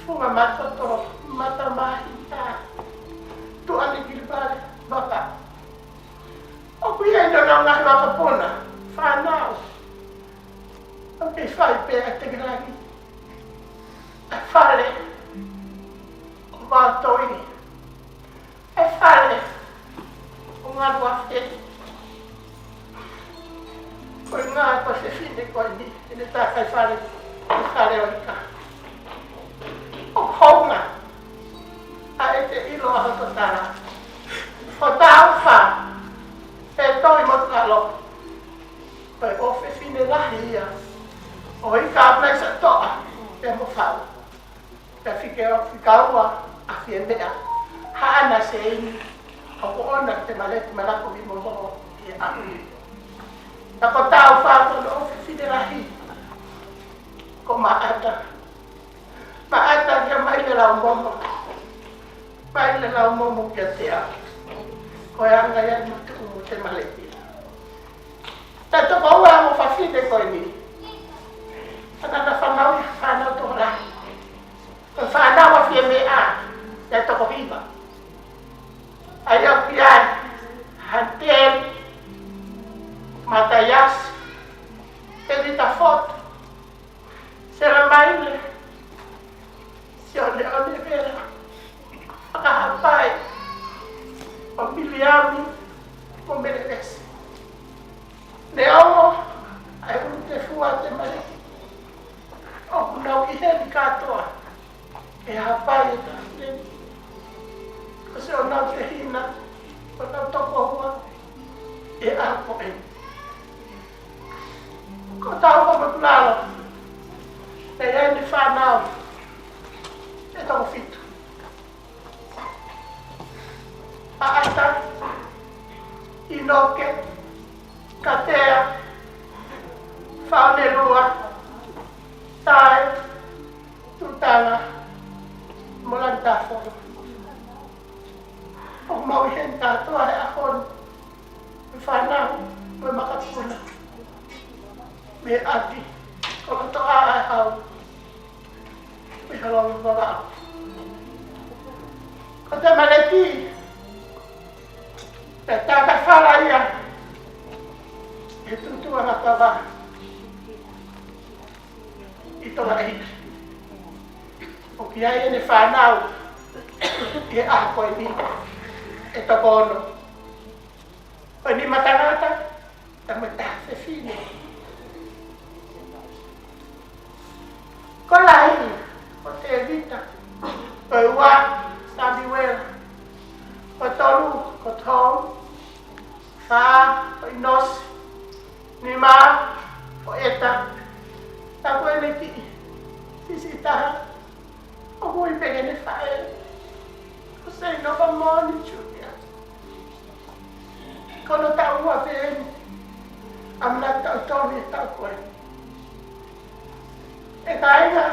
Funga Matoto, Mata Mahita, Tuʻa ni Kilipale, Vaka. ʻOku ʻi ai ʻenau ngaahi vakapuna, fānau. ʻOku kei fai pē ʻa e tekilangi. ʻA e fale, ʻo Vaotoi. ʻA e fale, ʻo Ngaluafe. Ko e ngaahi ko e fefine ko eni, ʻene takai fale, ʻa e fale ʻo Ika. ʻOku hounga, ʻa e te ʻilo ʻa hoto tala. Ko Taufa, Heto ʻi Motulalo. Ko e ʻofefine lahi ia. ʻO Ika ʻa Naisa Toʻa, pea mo Fau. Pea fika, fika ua ʻa Fiʻimeʻa. Haʻana Seini, ʻoku ʻoʻona Temaleti Malaku ʻi Momo ʻi ʻapi. Pea ko Taufa ko hono ʻofefine lahi. Ko Maʻata. Maʻata kia Maile Laumomo. Maile Laumomo kia Tea. Ko e anga ia ʻi Matuʻu mo Temaleti. Taʻetokoua ʻa e ongo fefine ko eni. Ana na fānau ia, fānau tokolahi. Ko e fānau ʻa Fiʻimeʻa, taʻetokohiva. ʻA ia ʻoku ʻi ai, Hantel, Mataiasi, Tevita Fotu, Sela Maile, Sione ʻOnevela, Fakahapai, ʻo Miliami, mo Melevesi. Neongo ʻa e ʻulu tefua ʻa Temaleti, ʻoku nau ʻi heni kātoa, ʻe Hapai ʻe taʻahine ni. Ko siʻonau tehina, ko ʻenau tokoua, ʻi he ʻaho ko eni. Ko Taufa Motulalo, naʻe ʻi ai ʻene fānau ʻe toko fitu. ʻAta, ʻInoke, Katea, Faonelua, Tae, Tutala, mo Lanitafolo. ʻOku mau ʻi heni kātoa he ʻaho ni. Fānau, mo e makapuna. Mei ʻapi, ko Lotoʻā ʻa e hau. Mei Halolo Vavaʻu. Ko Temaleti, naʻe tata fala ia ʻe Tutuʻa Ngakava ʻi Tonga ʻEiki. ʻOku ʻi ai ʻene fānau ʻi he ʻaho ko eni ʻe toko ono. Ko e nima tangata, pea mo e taha fefine. Ko e lahi, ko Tevita, ko e ua, Samiuela, ko e tolu, ko Tom, fā, ko ʻInosi, nima, ko ʻEta, pea ko ʻene kiʻi siʻisiʻi taha, ʻoku ui pē ki heʻene faʻē ko Seinova Moani Junior. Ko hono taʻu ua pē eni, ʻamanaki taʻu tolu ʻi he taʻu ko ē. ʻE kāinga,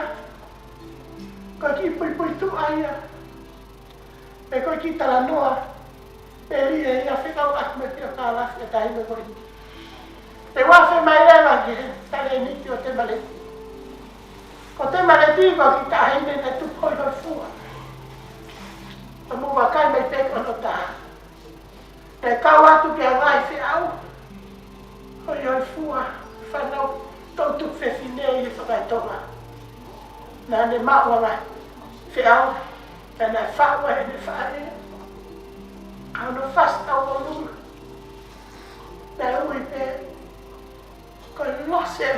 ko e kiʻi puipuituʻa ia, pe ko e kiʻi talanoa, peli ē ia fekauʻaki mo e Pio Kalafi ʻa e taimi ko eni. Te u afe mai leva ki he talēniti ʻo Temaleti. Ko Temaleti ko e kiʻi taʻahine naʻe tupu hoi hoi fua. Ka mou vakai mai pē ki hono tā. Naʻe kau atu ki he ngaahi feʻau hoi hoi fua, fānau toʻutupu fefine ʻi he fakaetonga. Naʻa ne maʻu ʻa e ngaahi feʻau, pea naʻe faʻu ʻe heʻene faʻē. ʻa hono fasi tauʻolunga. Naʻe ui pē ko e lose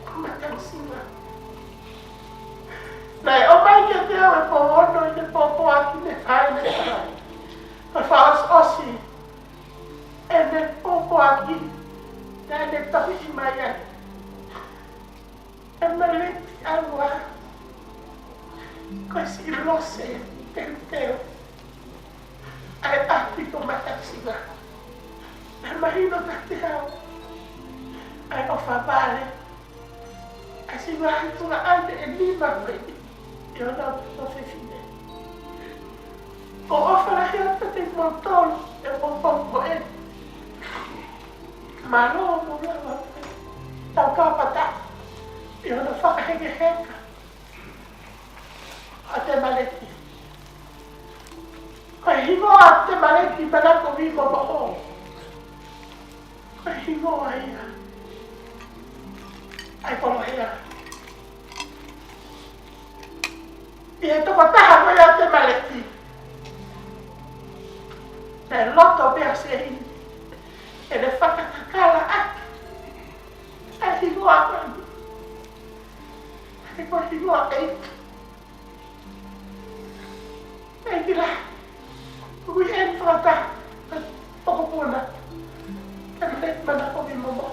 ʻo Matangasiva. Naʻe ʻomai kiate au ʻi he pō ono ʻene pōpoaki ne fai ne fai. Ko e fakaʻosiʻosi ʻene pōpoaki naʻa ne tohi mai ai. ʻE Maleti ʻAlua, ko e siʻi lose teuteu ʻa e ʻapi ko Matangasiva. Naʻe mahino kiate au ʻa e ʻofa vale ʻa e siʻi ngaahi tuongaʻane ʻe nima ko eni ʻi onoua fefine. ʻOku ou ʻofa lahi atu kiate kimoutolu he pongipongi ko eni. Mālō hoʻomou lava ʻo tau kāpata ʻi hono fakahekeheka ʻa Temaleti. Ko e hingoa Temaleti Manakovi Momoʻo, ko e hingoa ia ʻa e koloa ia. ʻI he tokotaha ko ia ʻo Temaleti, naʻe loto pē ʻa Seini ke ne fakatakala ʻaki ʻa e hingoa ko eni. He ko e hingoa ʻeiki. ʻEiki lahi. Ko e ʻEiki fakataha ʻa e mokopuna Temaleti Manakovi Momoʻo.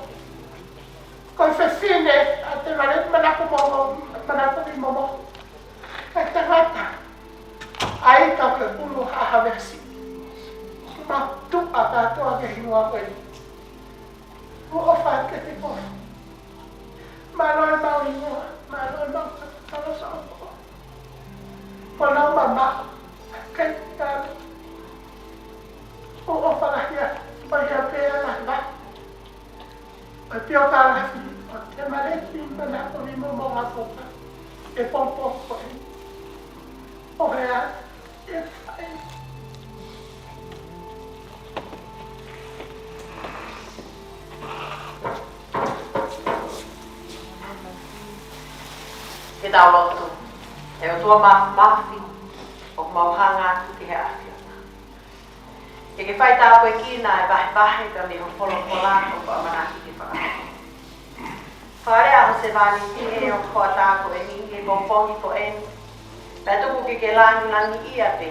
Ko e fefine ʻa Temaleti Manakovi Momoʻo, Manakovi Momoʻo, ko e tangata ʻa e ʻaho ko e pulu ʻa Havesi. Mātuʻa kātoa ki he hingoa ko eni. ʻOku ou ʻofa atu kiate koe. Mālō e mau hingoa, mālō e mau kalosa ʻo koe. Ko ʻenau mamaʻo, kai talo. ʻOku ou ʻofa lahi atu, ʻo ia pē ʻa e lava ʻo e piokalafi ʻo Temaleti Manakovi Momoʻo ʻa Kopa he pongipongi ko eni. ʻO hea, ʻe fai. Ke tau lotu. ʻE ʻOtua Māfimafi, ʻoku mau hanga atu ki he ʻAfiona ke ke fai tāpuekina e vahevahe pea mei ho folofola ʻoku ʻamanaki ke fakahoko. Fakalea ho sevāniti ʻi he hoʻatā ko eni, ʻi he pongipongi ko eni, pea tuku ke ke langilangiʻia pē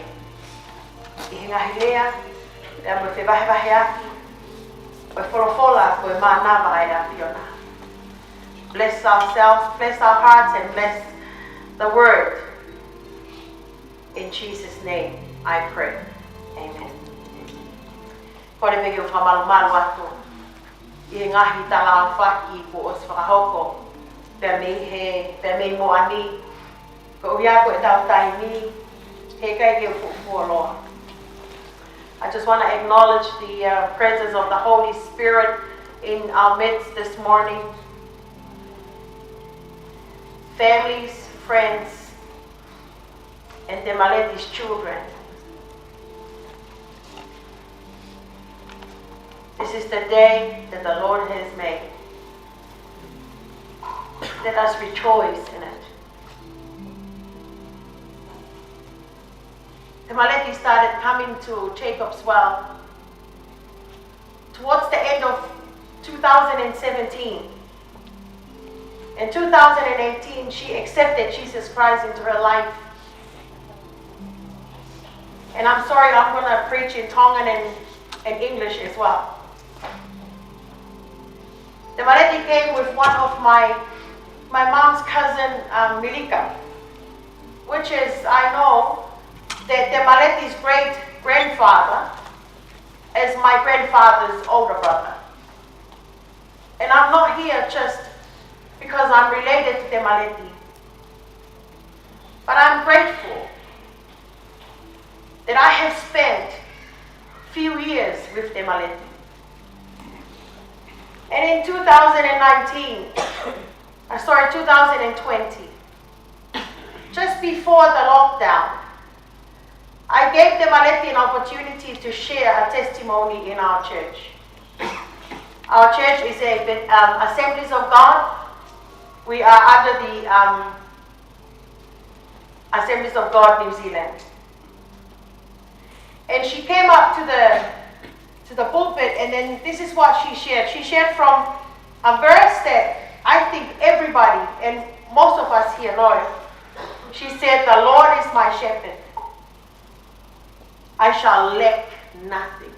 ʻi he ngaahi lea pea mo e fevahevaheʻaki ʻo e folofola ko e mānava ʻa e ʻAfiona. Bless ourselves, bless our hearts, and bless the word. In Jesus' name I pray. Amen. Kole pē ke u fakamalumalu atu ʻi he ngaahi tala aofaki kuo ʻosi fakahoko pea mei he, pea mei muʻa ni, koeʻuhi ko ʻetau taimi, heʻikai ke u fuʻu fuoloa. I just want to acknowledge the uh, presence of the Holy Spirit in our midst this morning. Families, friends, and Temaleti's children. This is the day that the Lord has made. Let us rejoice in it. Temaleti started coming to Jacob's Well towards the end of two thousand seventeen. In two thousand eighteen, she accepted Jesus Christ into her life. And I'm sorry, I'm gonna preach in Tongan and, and English as well. Temaleti came with one of my, my mom's cousin, um, Milika, which is, I know, that Temaleti's great grandfather is my grandfather's older brother. And I'm not here just because I'm related to Temaleti. But I'm grateful that I have spent few years with Temaleti. And in two thousand nineteen, uh, sorry, two thousand twenty, just before the lockdown, I gave Temaleti an opportunity to share a testimony in our church. Our church is a, um, Assemblies of God. We are under the, um, Assemblies of God New Zealand. And she came up to the, to the pulpit, and then this is what she shared. She shared from a verse that I think everybody and most of us here know. She said, "The Lord is my shepherd. I shall lack nothing."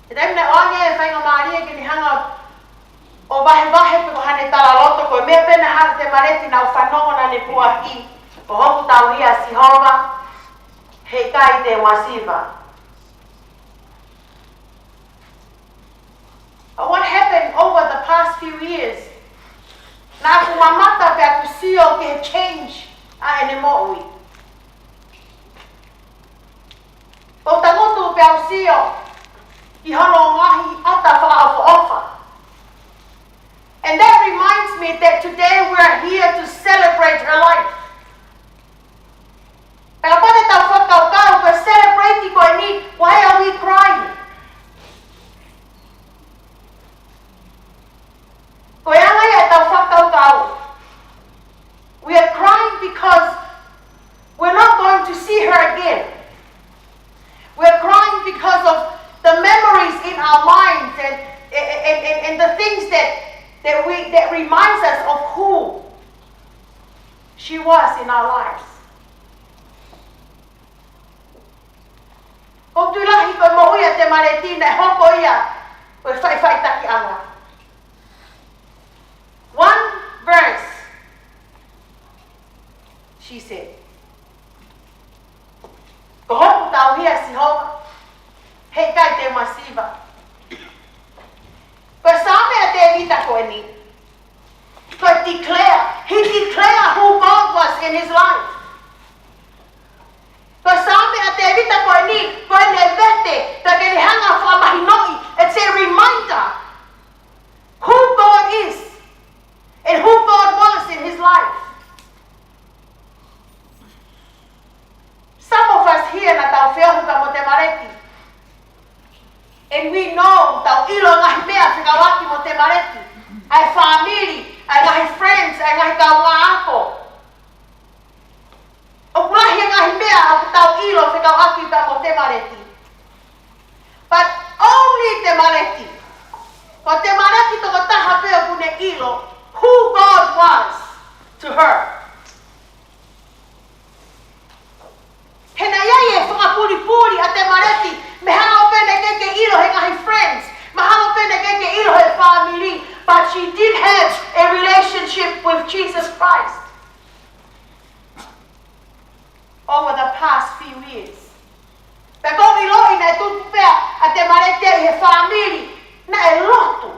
He taimi naʻe ʻoange e faingamālie ke ne hanga ʻo vahevahe pe ko haʻane talaloto, ko e meʻa pē naʻe hanga ʻe Temaleti naʻa ku fanongo naʻa ne puʻaki: Ko hoku tauhi ʻa Sihova, heʻikai te u masiva. But what happened over the past few years? Naʻa ku mamata pea ku sio ki he change ʻa ʻene moʻui. ʻOku ou tangutu pea u sio ki hono ngaahi ʻata fakaʻofoʻofa. And that reminds me that today we are here to celebrate her life. Pea kapau te tau fakakaukau ko e celebrate ko eni, why are we crying? Ko e anga ia ʻetau fakakaukau. We are crying because we're not going to see her again. We're crying because of the memories in our minds and, and, and, and the things that, that we, that reminds us of who she was in our lives. ʻOku ou tui lahi ko e moʻui ʻa Temaleti naʻe hoko ia ko e faʻifaʻitakiʻanga. One verse, she said, "Ko hoku tauhi ʻa Sihova, heʻikai te u masiva." Ko e Saame ʻa Tēvita ko eni, ko e declare, he declare who God was in his life. Ko e Saame ʻa Tēvita ko eni, ko ʻene vete, pea ke ne hanga ʻo fakamahinoʻi. It's a reminder who God is and who God was in his life. Some of us here naʻa tau feohi pea mo Temaleti. And we know, tau ʻilo ngaahi meʻa fekauʻaki mo Temaleti. ʻA e family, ʻa e ngaahi friends, ʻa e ngaahi kaungāako. ʻOku lahi e ngaahi meʻa ʻoku tau ʻilo fekauʻaki pea mo Temaleti. But only Temaleti. Ko Temaleti tokotaha pē ʻoku ne ʻilo who God was to her. He naʻe ʻi ai e fakapulipuli ʻa Temaleti, mahalo pē naʻe ʻikai ke ʻilo he ngaahi friends, mahalo pē naʻe ʻikai ke ʻilo he family, but she did have a relationship with Jesus Christ over the past few years. Pea ʻoku ou ʻiloʻi naʻe tupu pē ʻa Temaleti ʻi he family naʻe lotu.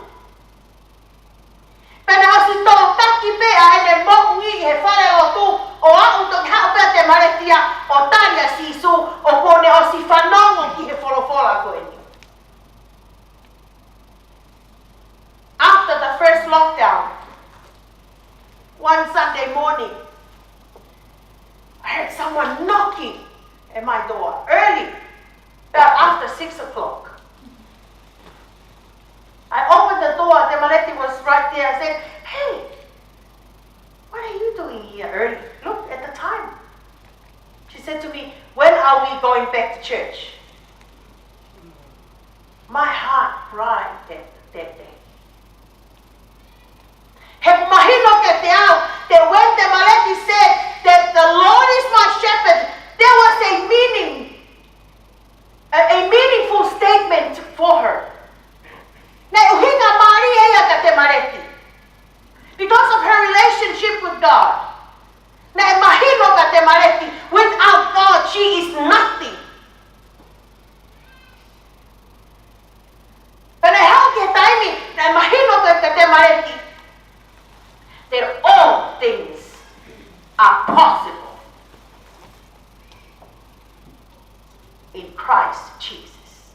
Pea naʻe ʻosi tōtaki pē ʻa ʻene moʻui ʻi he fale lotu, ʻo aʻu toki haʻu pē ʻa Temaleti ia ʻo tali ʻa Sīsū, ʻo kuo ne ʻosi fanongo ki he folofola ko eni. After the first lockdown, one Sunday morning, I heard someone knocking at my door early, about after six o'clock. I opened the door, Temaleti was right there. I said, "Hey, what are you doing here early? Look at the time." She said to me, "When are we going back to church?" My heart cried that, that day. He mahino kiate au that when Temaleti said that the Lord is my shepherd, there was a meaning, a, a meaningful statement for her. Naʻe ʻuhinga mālie ia kia Temaleti. Because of her relationship with God. Naʻe mahino kia Temaleti, without God, she is nothing. Pea naʻe haʻu ki he taimi naʻe mahino kia Temaleti that all things are possible in Christ Jesus.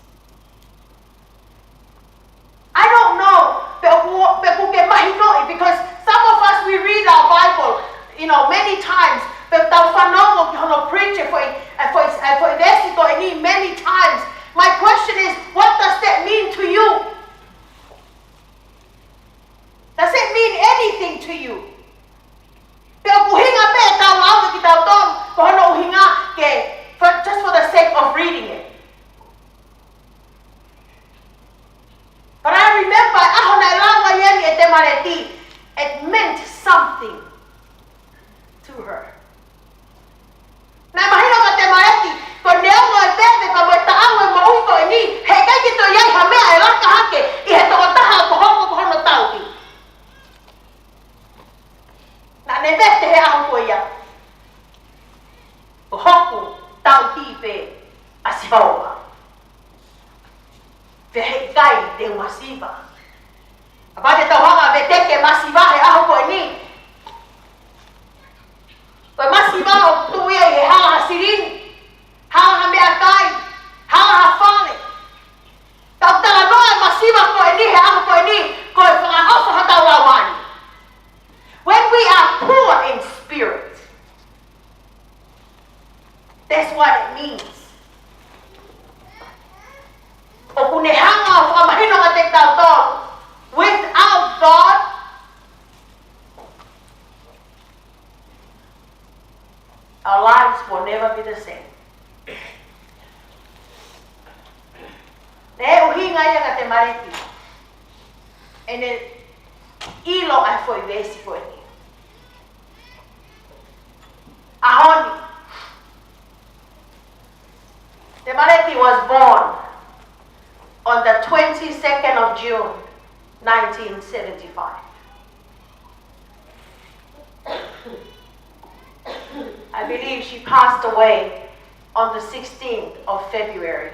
I don't know pe ʻoku, pe ʻoku ke mahinoʻi, because some of us, we read our Bible, you know, many times, pea tau fanongo ki hono preach e foʻi, e foʻi, e foʻi veesi ko eni many times. My question is, what does that mean to you? The Temaleti, it meant something to her. Naʻe mahino kia Temaleti, ko e neongo e veve pea mo e taʻau e moʻui ko eni, heʻikai ke toe ʻi ai ha meʻa ʻe laka hake ʻi he tokotaha ʻoku hoko ko hono tauhi. Naʻa ne vete he ʻaho ko ia, ko hoku tauhi pē ʻa Sihova, pea heʻikai te u masiva. Kapau te tau hanga ʻo veteki e masiva he ʻaho ko eni, ko e masiva ʻoku tuʻu ia ʻi he hala ha silini, hala ha meʻakai, hala ha fale. Tau talanoa e masiva ko eni he ʻaho ko eni, ko e fakaʻofa hotau laumālie. When we are poor in spirit, that's what it means. ʻOku ne hanga ʻo fakamahino kiate kitautolu, without God, our lives will never be the same. Naʻe ʻuhinga ia kia Temaleti ʻene ʻilo ʻa e foʻi veesi ko eni. ʻAho ni, Temaleti was born on the twenty-second of June, nineteen seventy-five. I believe she passed away on the sixteenth of February,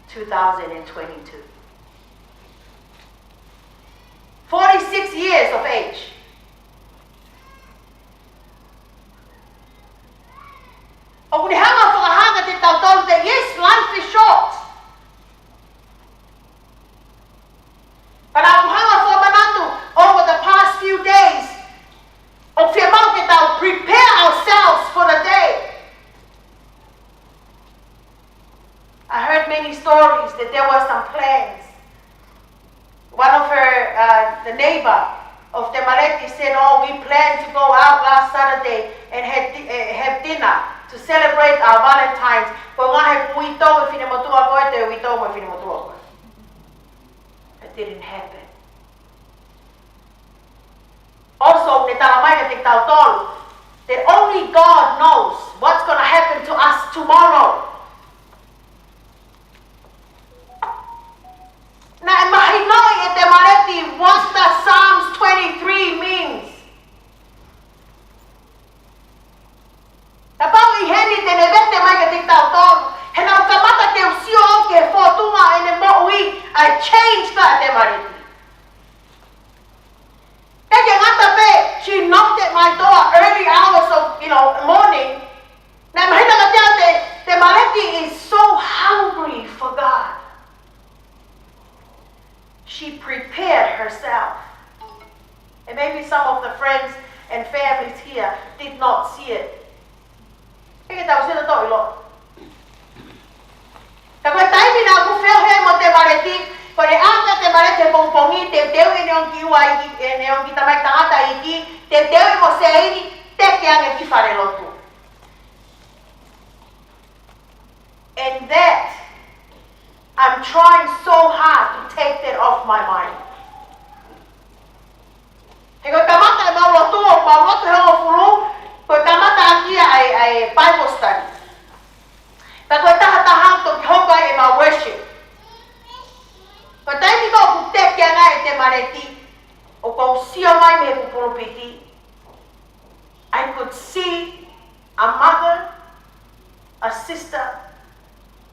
two thousand and twenty-two. Forty-six years of age. ʻOku ne hanga ʻo fakahā kiate kitautolu that yes, life is short. Ka naʻa ku hanga ʻo fakamanatu over the past few days, ʻoku fiemaʻu ke tau prepare ourselves for the day. I heard many stories that there were some plans. One of her, uh, the neighbor of Temaleti said, "Oh, we planned to go out last Saturday and had di-, eh, have dinner to celebrate our Valentine's." Ko e ngaahi uitou e finemotuʻa ko ē, te uitou mo e finemotuʻa ko ē. It didn't happen. Also, ne talamai kiate kitautolu that only God knows what's gonna happen to us tomorrow. Naʻe mahinoʻi ʻe Temaleti what the Psalms twenty-three means. Kapau ʻi heni te ne vete mai kiate kitautolu, he naʻa ku kamata ke u sio au ki he fōtunga ʻene moʻui, I changed that, Temaleti. ʻIkai ke ngata pē, she knocked at my door early hours of, you know, morning. Naʻe mahino kiate au that Temaleti is so hungry for God. She prepared herself. And maybe some of the friends and families here did not see it. ʻIkai ke tau sio tautolu ʻilo. Ka ko e taimi naʻa ku feohi ai mo Temaleti, ko ʻene ʻā ʻa Temaleti he pongipongi, teuteu ʻene ongo kiʻi ua iiki, ʻene ongo kiʻi tamaiki tangata iiki, teuteu mo Seini, teke ange ki falelotu. And that, I'm trying so hard to take that off my mind. He ko e kamata ʻemau lotu, ʻemau lotu he hongofulu, ko e kamata ʻaki ia ʻa e, ʻa e Bible study. Pea ko e taha taha ʻoku toki hoko ai ʻemau worship. Ko e taimi ko ē ʻoku teke ange ai ʻe Temaleti, ʻoku ou sio mai mei he pulupiti, I could see a mother, a sister,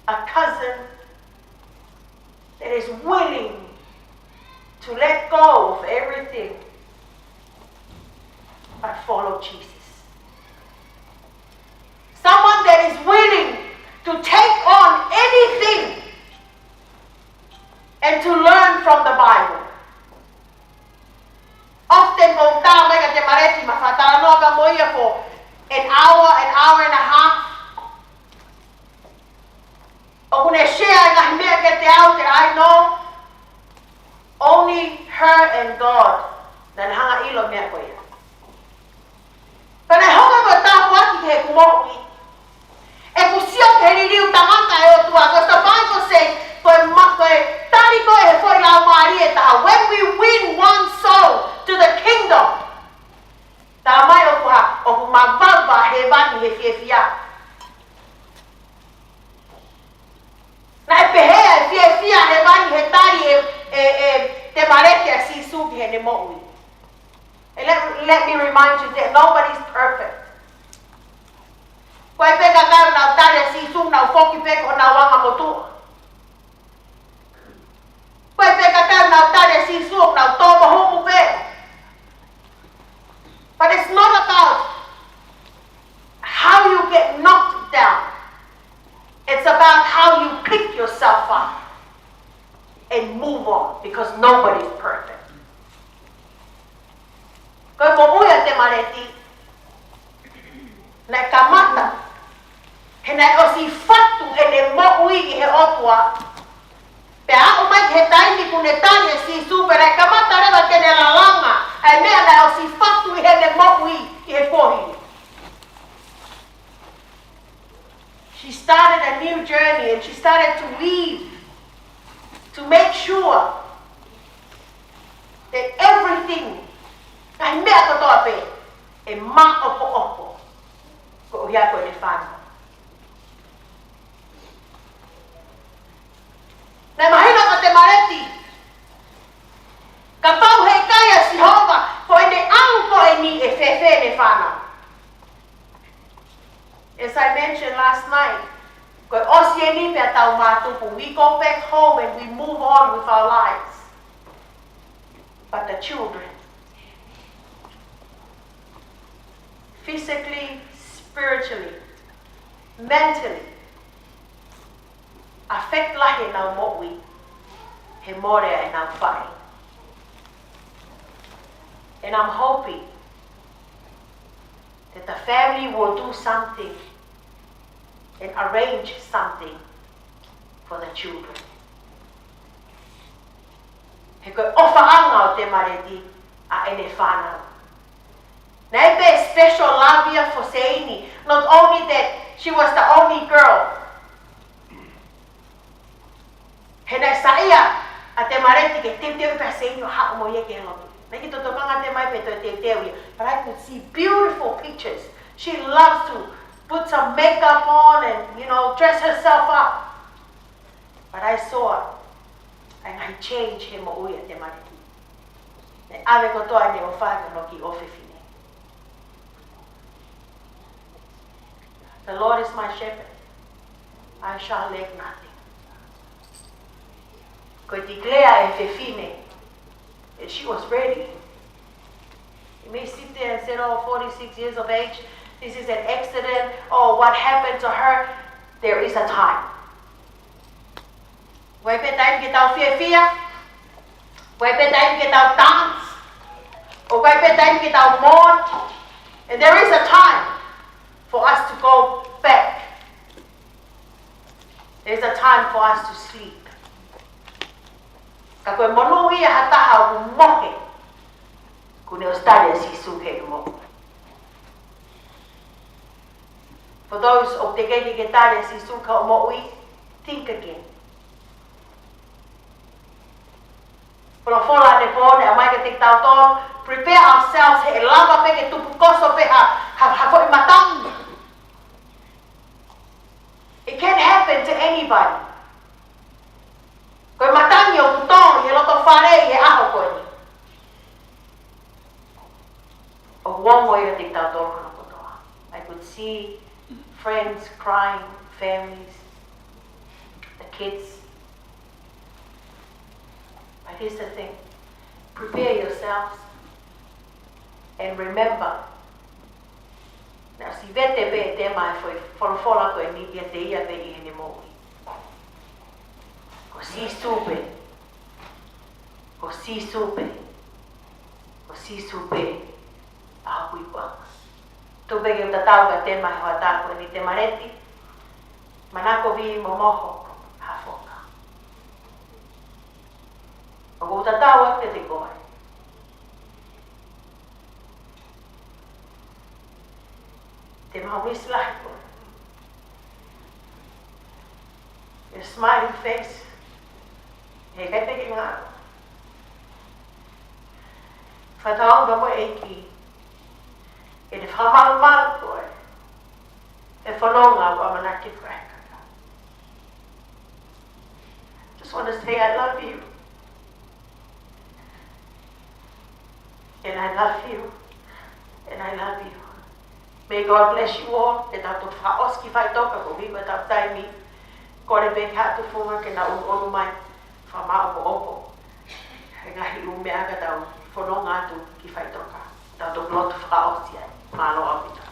a cousin that is willing to let go of everything but follow Jesus. Someone that is willing to take on anything and to learn from the Bible. Often ʻoku ou tā mai kia Temaleti, ma fakatalanoa pē mo ia for an hour, an hour and a half. ʻOku ne share e ngaahi meʻa kiate au that I know only her and God naʻa na hanga ʻilo e meʻa ko ia. Pea naʻe hoko ko e tāpuaki ki heʻeku moʻui. ʻEku sio ki he liliu tangata ʻa e ʻOtua, because the Bible says, ko e ma-, ko e tali ko ē ʻe he foʻi laumālie ʻe taha, when we win one ʻe, ʻe temaleti ʻa Sīsū ki heʻene moʻui. And let, let me remind you that nobody's perfect. ʻOku ʻi ai pē kakai ʻoku nau tali ʻa Sīsū, nau foki pē ki honau anga motuʻa. ʻOku ʻi ai pē kakai ʻoku nau tali ʻa Sīsū, nau tō mo humu pē. But it's not about how you get knocked down. It's about how you pick yourself up and move on, because nobody's perfect. Ko e moʻui ʻa temaleti naʻe kamata he naʻe ʻosi fatu ʻene moʻui ʻi he ʻOtua. Pea aʻu mai ki he taimi kuo ne tali ʻa Sīsū, pea naʻe kamata leva ke ne lalanga ʻa e meʻa naʻe ʻosi fatu ʻi heʻene moʻui ʻi he kuohili. She started a new journey and she started to weave to make sure that everything, ngaahi meʻa kotoa pē, ʻe māʻopoʻopo koeʻuhi ko ʻene fānau. Naʻe mahino kia temaleti, kapau heʻikai ʻa Sihova, ko ʻene ʻalu ko eni ʻe fēfē ʻene fānau. As I mentioned last night, ko e ʻosi eni pea tau mātuku, we go back home and we move on with our lives. But the children, physically, spiritually, mentally, affect lahi ʻenau moʻui he mole ʻenau faʻē. And I'm hoping that the family will do something and arrange something for the children. He ko e ʻofaʻanga ʻo temaleti ʻa ʻene fānau. Naʻe ʻi ai pē special love ia for Seini. Not only that she was the only girl. He naʻe saiʻia ʻa temaleti ke teuteu pē ʻa Seini ʻo haʻu mo ia ki he lotu. Naʻe ʻikai ke tokanga ʻa temaleti pe toe teuteu ia. But I could see beautiful pictures. She loves to put some makeup on and, you know, dress herself up. But I saw ʻa e ngaahi change he moʻui ʻa temaleti. Naʻe ʻave kotoa ʻene ʻofa ki hono kiʻi ʻofefine. The Lord is my shepherd. I shall lack nothing. Ko e declare ʻa e fefine that she was ready. You may sit there and say, "Oh, forty-six years of age, this is an accident. Oh, what happened to her?" There is a time. ʻOku ʻi ai pē taimi ke tau fiefia, ʻoku ʻi ai pē taimi ke tau dance, ʻoku ʻi ai pē taimi ke tau mourn, and there is a time for us to go back. There is a time for us to sleep. Ka ko e monūʻia ha taha ʻoku mohe, kuo ne ʻosi tali ʻa Sīsū ki hoʻo moʻui. For those ʻoku teʻeki ke tali ʻa Sīsū ki hoʻo moʻui, think again. Folofola ʻanepō ni ʻomai kiate kitautolu, prepare ourselves, he ʻe lava pē ke tupukoso pē ha, ha, ha foʻi matangi. It can happen to anybody. Ko e matangi ʻoku tō ʻi he loto fale ʻi he ʻaho ko eni. ʻOku ongo ia kiate kitautolu hono kotoa. I could see friends crying, families, the kids. But here's the thing. Prepare yourselves. And remember, naʻe ʻosi vete pē ʻe Tema e foʻi folofola ko eni kiate ia pē ʻi heʻene moʻui. Ko Sīsū pē. Ko Sīsū pē. Ko Sīsū pē ʻa hoku ikuʻanga. Tuku pē ke u tatau kia Tema he hoʻatā ko eni, temaleti, manako vivili mo moho, ha foka. ʻOku ou tatau atu kiate koe. Tema, ʻoku misi lahi koe. Your smiling face. Heʻikai pē ke ngalo. Fakatauange mo e ʻEiki ke ne fakamalumalu koe he fononga ʻoku ʻamanaki koe. Just want to say I love you. And I love you. And I love you. May God bless you all. Ke tau toki fakaʻosi ki faʻitoka ko e ʻuhi ko ʻetau taimi. Kole pē ki he tufunga ke na ʻunuʻunu mai. Fakamāʻopoʻopo. He ngaahi ʻū meʻa ka tau fononga atu ki faʻitoka. Tau toki lotu fakaʻosi ai. Mālō ʻaupito.